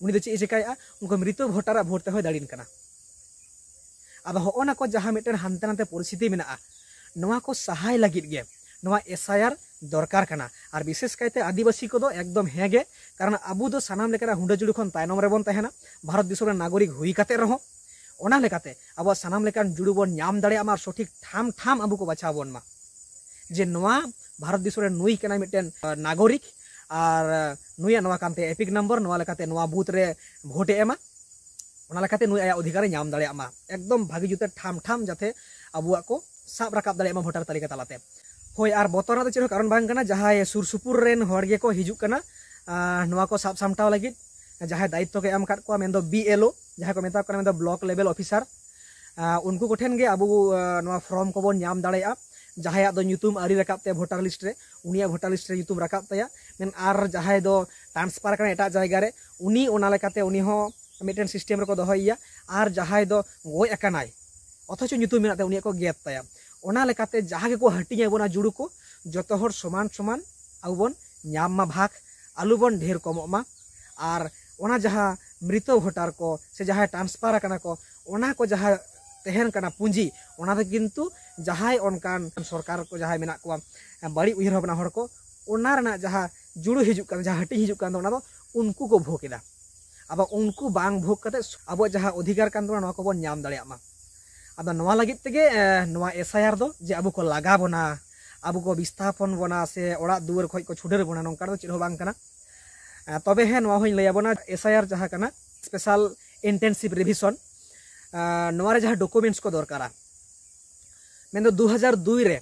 ᱩᱱᱤ ᱫᱚ ᱪᱮᱫ ᱮ ᱪᱮᱠᱟᱭᱮᱫᱼᱟ? ᱩᱱᱠᱩ ᱢᱨᱤᱛᱚ ᱵᱷᱳᱴᱟᱨᱟᱜ ᱵᱷᱳᱴ ᱛᱮᱦᱚᱸᱭ ᱫᱟᱲᱮᱱ ᱠᱟᱱᱟ᱾ ᱟᱫᱚ ᱦᱚᱸᱜᱼᱚ ᱱᱟ ᱠᱚ ᱡᱟᱦᱟᱸ ᱢᱤᱫᱴᱮᱱ ᱦᱟᱱᱛᱮ ᱱᱟᱛᱮ ᱯᱚᱨᱤᱥᱛᱷᱤᱛᱤ ᱢᱮᱱᱟᱜᱼᱟ, ᱱᱚᱣᱟ ᱠᱚ ᱥᱟᱦᱟᱭ ᱞᱟᱹᱜᱤᱫ ᱜᱮ ᱱᱚᱣᱟ ᱮᱥ ᱟᱭ ᱟᱨ ᱫᱚᱨᱠᱟᱨ ᱠᱟᱱᱟ᱾ ᱟᱨ ᱵᱤᱥᱮᱥ ᱠᱟᱭᱛᱮ ᱟᱹᱫᱤᱵᱟᱹᱥᱤ ᱠᱚᱫᱚ ᱮᱠᱫᱚᱢ ᱦᱮᱸ ᱜᱮ, ᱠᱟᱨᱚᱱ ᱟᱵᱚ ᱫᱚ ᱥᱟᱱᱟᱢ ᱞᱮᱠᱟᱱᱟᱜ ᱦᱩᱰᱟᱹ ᱡᱩᱲᱩ ᱠᱷᱚᱱ ᱛᱟᱭᱱᱚᱢ ᱨᱮᱵᱚᱱ ᱛᱟᱦᱮᱱᱟ᱾ ᱵᱷᱟᱨᱚᱛ ᱫᱤᱥᱚᱢ ᱨᱮᱱ ᱱᱟᱜᱚᱨᱤᱠ ᱦᱩᱭ ᱠᱟᱛᱮ ᱨᱮᱦᱚᱸ ᱚᱱᱟ ᱞᱮᱠᱟᱛᱮ ᱟᱵᱚᱣᱟᱜ ᱥᱟᱱᱟᱢ ᱞᱮᱠᱟᱱ ᱡᱩᱲᱩ ᱵᱚᱱ ᱧᱟᱢ ᱫᱟᱲᱮᱭᱟᱜ ᱢᱟ ᱟᱨ ᱥᱚᱴᱷᱤᱠ ᱴᱷᱟᱢ ᱴᱷᱟᱢ ᱟᱵᱚ ᱠᱚ ᱵᱟᱪᱷᱟᱣ ᱵᱚᱱ ᱢᱟ, ᱡᱮ ᱱᱚᱣᱟ ᱵᱷᱟᱨᱚᱛ ᱫᱤᱥᱚᱢ ᱨᱮ ᱱᱩᱭ ᱠᱟᱱᱟᱭ ᱢᱤᱫᱴᱮᱱ ᱱᱟᱜᱚᱨᱤᱠ ᱟᱨ ᱱᱩᱭᱟᱜ ᱱᱚᱣᱟ ᱠᱟᱱ ᱛᱟᱭᱟ ᱮᱯᱤᱠ ᱱᱟᱢᱵᱟᱨ, ᱱᱚᱣᱟ ᱞᱮᱠᱟᱛᱮ ᱱᱚᱣᱟ ᱵᱩᱛᱷ ᱨᱮ ᱵᱷᱳᱴ ᱮ ᱮᱢᱟ, ᱚᱱᱟ ᱞᱮᱠᱟᱛᱮ ᱱᱩᱭ ᱟᱭᱟᱜ ᱚᱫᱷᱤᱠᱟᱨ ᱮ ᱧᱟᱢ ᱫᱟᱲᱮᱭᱟᱜ ᱢᱟ᱾ ᱮᱠᱫᱚᱢ ᱵᱷᱟᱹᱜᱤ ᱡᱩᱛᱮ ᱴᱷᱟᱢ ᱴᱷᱟᱢ ᱡᱟᱛᱮ ᱟᱵᱚᱣᱟᱜ ᱠᱚ ᱥᱟᱵ ᱨᱟᱠᱟᱵ ᱫᱟᱲᱮᱭᱟᱜ ᱢᱟ ᱵᱷᱳᱴᱟᱨ ᱛᱟᱹᱞᱤᱠᱟ ᱛᱟᱞᱟᱛᱮ᱾ ᱦᱳᱭ, ᱟᱨ ᱵᱚᱛᱚᱨ ᱨᱮᱱᱟᱜ ᱫᱚ ᱪᱮᱫ ᱦᱚᱸ ᱠᱟᱨᱚᱱ ᱵᱟᱝ ᱠᱟᱱᱟ᱾ ᱡᱟᱦᱟᱸᱭ ᱥᱩᱨ ᱥᱩᱯᱩᱨ ᱨᱮᱱ ᱦᱚᱲ ᱜᱮᱠᱚ ᱦᱤᱡᱩᱜ ᱠᱟᱱᱟ, ᱟᱨ ᱱᱚᱣᱟ ᱠᱚ ᱥᱟᱵ ᱥᱟᱢᱴᱟᱣ ᱞᱟᱹᱜᱤᱫ ᱡᱟᱦᱟᱸᱭ ᱫᱟᱭᱤᱛᱛᱚ ᱠᱚ ᱮᱢ ᱟᱠᱟᱫ ᱠᱚᱣᱟ, ᱢᱮᱱᱫᱚ ᱵᱤ ᱮᱞ ᱳ, ᱡᱟᱦᱟᱸᱭ ᱠᱚ ᱢᱮᱛᱟ ᱠᱚ ᱠᱟᱱᱟ, ᱢᱮᱱᱫᱚ ᱵᱞᱚᱠ ᱞᱮᱵᱮᱞ ᱚᱯᱷᱤᱥᱟᱨ, ᱟᱨ ᱩᱱᱠᱩ ᱠᱚᱴᱷᱮᱱ ᱜᱮ ᱟᱵᱚ, ᱟᱨ ᱱᱚᱣᱟ ᱯᱷᱨᱚᱢ ᱠᱚᱵᱚᱱ ᱧᱟᱢ ᱫᱟᱲᱮᱭᱟᱜᱼᱟ᱾ ᱡᱟᱦᱟᱸᱭᱟᱜ ᱫᱚ ᱧᱩᱛᱩᱢ ᱟᱹᱣᱨᱤ ᱨᱟᱠᱟᱵ ᱛᱟᱭᱟ ᱵᱷᱳᱴᱟᱨ ᱞᱤᱥᱴ ᱨᱮ, ᱩᱱᱤᱭᱟᱜ ᱵᱷᱳᱴᱟᱨ ᱞᱤᱥᱴ ᱨᱮ ᱧᱩᱛᱩᱢ ᱨᱟᱠᱟᱵ ᱛᱟᱭᱟ᱾ ᱢᱮᱱ ᱟᱨ ᱡᱟᱦᱟᱸᱭ ᱫᱚ ᱴᱨᱟᱱᱥᱯᱷᱟᱨ ᱠᱟᱱᱟ ᱮᱴᱟᱜ ᱡᱟᱭᱜᱟ ᱨᱮ, ᱩᱱᱤ ᱚᱱᱟ ᱞᱮᱠᱟᱛᱮ ᱩᱱᱤ ᱦᱚᱸ ᱢᱤᱫᱴᱮᱱ ᱥᱤᱥᱴᱮᱢ ᱨᱮᱠᱚ ᱫᱚᱦᱚᱭᱮᱭᱟ᱾ ᱟᱨ ᱡᱟᱦᱟᱸᱭ ᱫᱚ ᱜᱚᱡ ᱟᱠᱟᱱᱟᱭ ᱚᱛᱷᱚᱪᱚ ᱧᱩᱛᱩᱢ ᱢᱮᱱᱟᱜ ᱛᱟᱭᱟ, ᱩᱱᱤᱭᱟᱜ ᱠᱚ ᱜᱮᱫ ᱛᱟᱭᱟ᱾ ᱚᱱᱟ ᱞᱮᱠᱟᱛᱮ ᱡᱟᱦᱟᱸ ᱜᱮᱠᱚ ᱦᱟᱹᱴᱤᱧ ᱟᱵᱚᱱᱟ ᱡᱩᱲᱩ ᱠᱚ, ᱡᱚᱛᱚ ᱦᱚᱲ ᱥᱚᱢᱟᱱ ᱥᱚᱢᱟᱱ ᱟᱵᱚ ᱵᱚᱱ ᱧᱟᱢ ᱢᱟ ᱵᱷᱟᱜᱽ, ᱟᱞᱚ ᱵᱚᱱ ᱰᱷᱮᱨ ᱠᱚᱢᱚᱜ ᱢᱟ᱾ ᱟᱨ ᱚᱱᱟ ᱡᱟᱦᱟᱸ ᱢᱨᱤᱛᱚ ᱵᱷᱳᱴᱟᱨ ᱠᱚ ᱥᱮ ᱡᱟᱦᱟᱸᱭ ᱴᱨᱟᱱᱥᱯᱷᱟᱨ ᱟᱠᱟᱱᱟ ᱠᱚ, ᱚᱱᱟ ᱠᱚ ᱡᱟᱦᱟᱸ ᱛᱟᱦᱮᱱ ᱠᱟᱱᱟ ᱯᱩᱸᱡᱤ, ᱚᱱᱟ ᱫᱚ ᱠᱤᱱᱛᱩ ᱡᱟᱦᱟᱸᱭ ᱚᱱᱠᱟᱱ ᱥᱚᱨᱠᱟᱨ ᱠᱚ ᱡᱟᱦᱟᱸᱭ ᱢᱮᱱᱟᱜ ᱠᱚᱣᱟ, ᱵᱟᱹᱲᱤᱡ ᱩᱭᱦᱟᱹᱨ ᱵᱷᱟᱵᱽᱱᱟ ᱦᱚᱲ ᱠᱚ, ᱚᱱᱟ ᱨᱮᱱᱟᱜ ᱡᱟᱦᱟᱸ ᱡᱩᱲᱩ ᱦᱤᱡᱩᱜ ᱠᱟᱱᱟ, ᱡᱟᱦᱟᱸ ᱦᱟᱹᱴᱤᱧ ᱦᱤᱡᱩᱜ ᱠᱟᱱ ᱫᱚ, ᱚᱱᱟ ᱫᱚ ᱩᱱᱠᱩ ᱠᱚ ᱵᱷᱳᱜᱽ ᱮᱫᱟ᱾ ᱟᱵᱚ ᱩᱱᱠᱩ ᱵᱟᱝ ᱵᱷᱳᱜᱽ ᱠᱟᱛᱮ ᱟᱵᱚᱣᱟᱜ ᱡᱟᱦᱟᱸ ᱚᱫᱷᱤᱠᱟᱨ ᱠᱟᱱ ᱛᱟᱵᱚᱱᱟ, ᱱᱚᱣᱟ ᱠᱚᱵᱚᱱ ᱧᱟᱢ ᱫᱟᱲᱮᱭᱟᱜ ᱢᱟ᱾ ᱟᱫᱚ ᱱᱚᱣᱟ ᱞᱟᱹᱜᱤᱫ ᱛᱮᱜᱮ, ᱮ, ᱱᱚᱣᱟ ᱮᱥ ᱟᱭ ᱟᱨ ᱫᱚ, ᱡᱮ ᱟᱵᱚ ᱠᱚ ᱞᱟᱜᱟ ᱵᱚᱱᱟ, ᱟᱵᱚ ᱠᱚ ᱵᱤᱥᱛᱷᱟᱯᱚᱱ ᱵᱚᱱᱟ ᱥᱮ ᱚᱲᱟᱜ ᱫᱩᱣᱟᱹᱨ ᱠᱷᱚᱱ ᱠᱚ ᱪᱷᱩᱰᱟᱹᱨ ᱵᱚᱱᱟ, ᱱᱚᱝᱠᱟ ᱫᱚ ᱪᱮᱫ ᱦᱚᱸ ᱵᱟᱝ ᱠᱟᱱᱟ᱾ ᱮ, ᱛᱚᱵᱮ ᱦᱮᱸ, ᱱᱚᱣᱟ ᱦᱚᱸᱧ ᱞᱟᱹᱭ ᱟᱵᱚᱱᱟ, ᱮᱥ ᱟᱭ ᱟᱨ ᱡᱟᱦᱟᱸ ᱠᱟᱱᱟ, ᱥᱯᱮᱥᱟᱞ ᱤᱱᱴᱮᱱᱥᱤᱵᱷ ᱨᱤᱵᱷᱤᱥᱚᱱ, ᱮ, ᱱᱚᱣᱟ ᱨᱮ ᱡᱟᱦᱟᱸ ᱰᱚᱠᱩᱢᱮᱱᱴᱥ ᱠᱚ ᱫᱚᱨᱠᱟᱨᱟ, ᱢᱮᱱᱫᱚ ᱫᱩ ᱦᱟᱡᱟᱨ ᱫᱩᱭ ᱨᱮ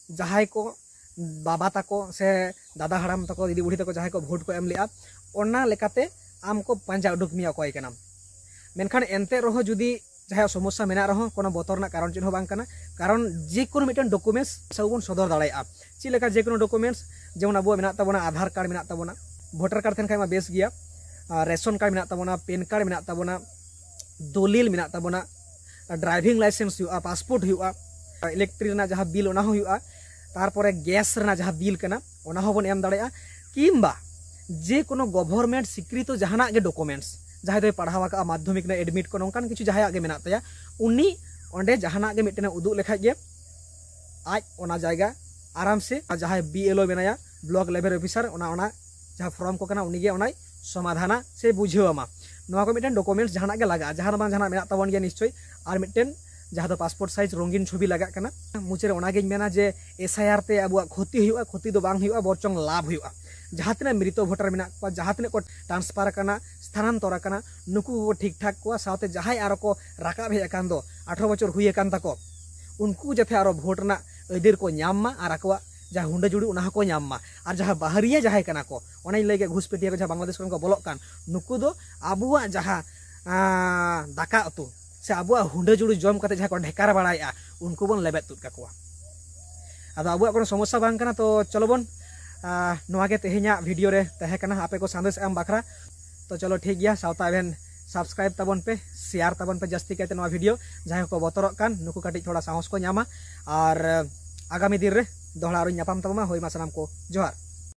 ᱡᱟᱦᱟᱸᱭ ᱠᱚ ᱵᱟᱵᱟ ᱛᱟᱠᱚ ᱥᱮ ᱫᱟᱫᱟ ᱦᱟᱲᱟᱢ ᱛᱟᱠᱚ, ᱫᱤᱫᱤ ᱵᱩᱰᱷᱤ ᱛᱟᱠᱚ ᱡᱟᱦᱟᱸᱭ ᱠᱚ ᱵᱷᱳᱴ ᱠᱚ ᱮᱢ ᱞᱮᱜᱼᱟ, ᱚᱱᱟ ᱞᱮᱠᱟᱛᱮ ᱟᱢ ᱠᱚ ᱯᱟᱸᱡᱟ ᱩᱰᱩᱠ ᱢᱮᱭᱟ ᱚᱠᱚᱭ ᱠᱟᱱᱟᱢ᱾ ᱢᱮᱱᱠᱷᱟᱱ ᱮᱱᱛᱮ ᱨᱮᱦᱚᱸ ᱡᱩᱫᱤ ᱡᱟᱦᱟᱸᱭᱟᱜ ᱥᱚᱢᱚᱥᱥᱟ ᱢᱮᱱᱟᱜ ᱨᱮᱦᱚᱸ, ᱠᱳᱱᱳ ᱵᱚᱛᱚᱨ ᱨᱮᱱᱟᱜ ᱠᱟᱨᱚᱱ ᱪᱮᱫ ᱦᱚᱸ ᱵᱟᱝ ᱠᱟᱱᱟ, ᱠᱟᱨᱚᱱ ᱡᱮ ᱠᱳᱱᱳ ᱢᱤᱫᱴᱮᱱ ᱰᱚᱠᱩᱢᱮᱱᱴᱥ ᱟᱵᱚ ᱵᱚᱱ ᱥᱚᱫᱚᱨ ᱫᱟᱲᱮᱭᱟᱜᱼᱟ᱾ ᱪᱮᱫ ᱞᱮᱠᱟ ᱡᱮ ᱠᱳᱱᱳ ᱰᱚᱠᱩᱢᱮᱱᱴᱥ, ᱡᱮᱢᱚᱱ ᱟᱵᱚᱣᱟᱜ ᱢᱮᱱᱟᱜ ᱛᱟᱵᱚᱱᱟ ᱟᱫᱷᱟᱨ ᱠᱟᱨᱰ ᱢᱮᱱᱟᱜ ᱛᱟᱵᱚᱱᱟ, ᱵᱷᱳᱴᱟᱨ ᱠᱟᱨᱰ ᱛᱟᱦᱮᱱ ᱠᱷᱟᱱ ᱢᱟ ᱵᱮᱥ ᱜᱮᱭᱟ, ᱟᱨ ᱨᱮᱥᱚᱱ ᱠᱟᱨᱰ ᱢᱮᱱᱟᱜ ᱛᱟᱵᱚᱱᱟ, ᱯᱮᱱ ᱠᱟᱨᱰ ᱢᱮᱱᱟᱜ ᱛᱟᱵᱚᱱᱟ, ᱫᱚᱞᱤᱞ ᱢᱮᱱᱟᱜ ᱛᱟᱵᱚᱱᱟ, ᱰᱨᱟᱭᱵᱷᱤᱝ ᱞᱟᱭᱥᱮᱱᱥ ᱦᱩᱭᱩᱜᱼᱟ, ᱯᱟᱥᱯᱳᱨᱴ ᱦᱩᱭᱩᱜᱼᱟ, ᱤᱞᱮᱠᱴᱨᱤᱠ ᱨᱮᱱᱟᱜ ᱡᱟᱦᱟᱸ ᱵᱤᱞ ᱚᱱᱟ ᱦᱚᱸ ᱦᱩᱭᱩᱜᱼᱟ, ᱛᱟᱨᱯᱚᱨᱮ ᱜᱮᱥ ᱨᱮᱱᱟᱜ ᱡᱟᱦᱟᱸ ᱵᱤᱞ ᱠᱟᱱᱟ ᱚᱱᱟ ᱦᱚᱸᱵᱚᱱ ᱮᱢ ᱫᱟᱲᱮᱭᱟᱜᱼᱟ, ᱠᱤᱝᱵᱟ ᱡᱮ ᱠᱳᱱᱳ ᱜᱚᱵᱷᱚᱨᱢᱮᱱᱴ ᱥᱤᱠᱨᱤᱛᱚ ᱡᱟᱦᱟᱱᱟᱜ ᱜᱮ ᱰᱚᱠᱩᱢᱮᱱᱴᱥ, ᱡᱟᱦᱟᱸᱭ ᱫᱚᱭ ᱯᱟᱲᱦᱟᱣ ᱟᱠᱟᱫᱼᱟ, ᱢᱟᱫᱽᱫᱷᱚᱢᱤᱠ ᱨᱮᱱᱟᱜ ᱮᱰᱢᱤᱴ ᱠᱚ, ᱱᱚᱝᱠᱟᱱ ᱠᱤᱪᱷᱩ ᱡᱟᱦᱟᱸᱭᱟᱜ ᱜᱮ ᱢᱮᱱᱟᱜ ᱛᱟᱭᱟ, ᱩᱱᱤ ᱚᱸᱰᱮ ᱡᱟᱦᱟᱱᱟᱜ ᱜᱮ ᱢᱤᱫᱴᱮᱱᱮ ᱩᱫᱩᱜ ᱞᱮᱠᱷᱟᱡ ᱜᱮ ᱟᱡ ᱚᱱᱟ ᱡᱟᱭᱜᱟ ᱟᱨᱟᱢ ᱥᱮ ᱡᱟᱦᱟᱸᱭ ᱵᱤ ᱮᱞ ᱳ ᱢᱮᱱᱟᱭᱟ, ᱵᱞᱚᱠ ᱞᱮᱵᱮᱞ ᱚᱯᱷᱤᱥᱟᱨ, ᱚᱱᱟ ᱚᱱᱟ ᱡᱟᱦᱟᱸ ᱯᱷᱚᱨᱚᱢ ᱠᱚ ᱠᱟᱱᱟ, ᱩᱱᱤᱜᱮ ᱚᱱᱟᱭ ᱥᱚᱢᱟᱫᱷᱟᱱᱟ ᱥᱮ ᱵᱩᱡᱷᱟᱹᱣ ᱟᱢᱟ᱾ ᱱᱚᱣᱟ ᱠᱚ ᱢᱤᱫᱴᱮᱱ ᱰᱚᱠᱩᱢᱮᱱᱴᱥ ᱡᱟᱦᱟᱱᱟᱜ ᱜᱮ ᱞᱟᱜᱟᱜᱼᱟ, ᱡᱟᱦᱟᱱᱟᱜ ᱵᱟᱝ ᱡᱟᱦᱟᱱᱟᱜ ᱢᱮᱱᱟᱜ ᱛᱟᱵᱚᱱ ᱜᱮᱭᱟ ᱱᱤᱥᱪᱳᱭ᱾ ᱟᱨ ᱢᱤᱫᱴᱮᱱ ᱡᱟᱦᱟᱸ ᱫᱚ ᱯᱟᱥᱯᱳᱨᱴ ᱥᱟᱭᱤᱡᱽ ᱨᱚᱝᱜᱤᱱ ᱪᱷᱚᱵᱤ ᱞᱟᱜᱟᱜ ᱠᱟᱱᱟ᱾ ᱢᱩᱪᱟᱹᱫ ᱨᱮ ᱚᱱᱟᱜᱤᱧ ᱢᱮᱱᱟ ᱡᱮ ᱮᱥ ᱟᱭ ᱟᱨ ᱛᱮ ᱟᱵᱚᱣᱟᱜ ᱠᱷᱚᱛᱤ ᱦᱩᱭᱩᱜᱼᱟ, ᱠᱷᱚᱛᱤ ᱫᱚ ᱵᱟᱝ ᱦᱩᱭᱩᱜᱼᱟ, ᱵᱚᱨᱪᱚᱝ ᱞᱟᱵᱷ ᱦᱩᱭᱩᱜᱼᱟ᱾ ᱡᱟᱦᱟᱸ ᱛᱤᱱᱟᱹᱜ ᱢᱨᱤᱛᱚ ᱵᱷᱳᱴᱟᱨ ᱢᱮᱱᱟᱜ ᱠᱚᱣᱟ, ᱡᱟᱦᱟᱸ ᱛᱤᱱᱟᱹᱜ ᱠᱚ ᱴᱨᱟᱱᱥᱯᱷᱟᱨ ᱟᱠᱟᱱᱟ, ᱥᱛᱷᱟᱱᱟᱱᱛᱚᱨ ᱟᱠᱟᱱᱟ, ᱱᱩᱠᱩ ᱠᱚᱠᱚ ᱴᱷᱤᱠ ᱴᱷᱟᱠ ᱠᱚᱣᱟ, ᱥᱟᱶᱛᱮ ᱡᱟᱦᱟᱸᱭ ᱟᱨᱚ ᱠᱚ ᱨᱟᱠᱟᱵ ᱦᱮᱡ ᱟᱠᱟᱱ ᱫᱚ, ᱟᱴᱷᱨᱚ ᱵᱚᱪᱷᱚᱨ ᱦᱩᱭ ᱟᱠᱟᱱ ᱛᱟᱠᱚ, ᱩᱱᱠᱩ ᱡᱟᱛᱮ ᱟᱨᱚ ᱵᱷᱳᱴ ᱨᱮᱱᱟᱜ ᱟᱹᱭᱫᱟᱹᱨ ᱠᱚ ᱧᱟᱢ ᱢᱟ ᱟᱨ ᱟᱠᱚᱣᱟᱜ ᱡᱟᱦᱟᱸ ᱦᱩᱸᱰᱟᱹ ᱡᱩᱲᱩ ᱚᱱᱟ ᱦᱚᱸᱠᱚ ᱧᱟᱢ ᱢᱟ᱾ ᱟᱨ ᱡᱟᱦᱟᱸ ᱵᱟᱦᱟᱨᱤᱭᱟᱹ ᱡᱟᱦᱟᱸᱭ ᱠᱟᱱᱟ ᱠᱚ, ᱚᱱᱟᱧ ᱞᱟᱹᱭ ᱠᱮᱫ ᱜᱷᱩᱥᱯᱮᱴᱤᱭᱟ ᱠᱚ ᱡᱟᱦᱟᱸ ᱵᱟᱝᱞᱟᱫᱮᱥ ᱠᱷᱚᱱ ᱠᱚ ᱵᱚᱞᱚᱜ ᱠᱟᱱ, ᱱᱩᱠᱩ ᱫᱚ ᱟᱵᱚᱣᱟᱜ ᱡᱟᱦᱟᱸ, ᱟᱸ, ᱫᱟᱠᱟ ᱩᱛᱩ ᱥᱮ ᱟᱵᱚᱣᱟᱜ ᱦᱩᱸᱰᱟᱹ ᱡᱩᱲᱩ ᱡᱚᱢ ᱠᱟᱛᱮ ᱡᱟᱦᱟᱸᱭ ᱠᱚ ᱰᱷᱮᱠᱟᱨ ᱵᱟᱲᱟᱭᱮᱫᱼᱟ, ᱩᱱᱠᱩ ᱵᱚᱱ ᱞᱮᱵᱮᱫ ᱛᱩᱫ ᱠᱟᱠᱚᱣᱟ᱾ ᱟᱫᱚ ᱟᱵᱚᱣᱟᱜ ᱠᱳᱱᱳ ᱥᱚᱢᱚᱥᱥᱟ ᱵᱟᱝ ᱠᱟᱱᱟ᱾ ᱛᱚ ᱪᱚᱞᱚ ᱵᱚᱱ, ᱟᱸ, ᱱᱚᱣᱟ ᱜᱮ ᱛᱮᱦᱮᱧᱟᱜ ᱵᱷᱤᱰᱤᱭᱳ ᱨᱮ ᱛᱟᱦᱮᱸ ᱠᱟᱱᱟ, ᱟᱯᱮ ᱠᱚ ᱥᱟᱸᱫᱮᱥ ᱮᱢ ᱵᱟᱠᱷᱨᱟ᱾ ᱛᱚ ᱪᱚᱞᱚ ᱴᱷᱤᱠ ᱜᱮᱭᱟ, ᱥᱟᱶᱛᱟ ᱮᱵᱷᱮᱱ ᱥᱟᱵᱥᱠᱨᱟᱭᱤᱵ ᱛᱟᱵᱚᱱ ᱯᱮ, ᱥᱮᱭᱟᱨ ᱛᱟᱵᱚᱱ ᱯᱮ ᱡᱟᱹᱥᱛᱤ ᱠᱟᱭᱛᱮ ᱱᱚᱣᱟ ᱵᱷᱤᱰᱤᱭᱳ, ᱡᱟᱦᱟᱸᱭ ᱠᱚ ᱵᱚᱛᱚᱨᱚᱜ ᱠᱟᱱ ᱱᱩᱠᱩ ᱠᱟᱹᱴᱤᱡ ᱛᱷᱚᱲᱟ ᱥᱟᱦᱚᱥ ᱠᱚ ᱧᱟᱢᱟ᱾ ᱟᱨ, ᱟᱸ, ᱟᱜᱟᱢᱤ ᱫᱤᱱ ᱨᱮ ᱫᱚᱦᱲᱟ ᱟᱨᱚᱧ ᱧᱟᱯᱟᱢ ᱛᱟᱵᱚᱱᱟ᱾ ᱦᱳᱭ ᱢᱟ ᱥᱟᱱᱟᱢ ᱠᱚ ᱡᱚᱦᱟᱨ᱾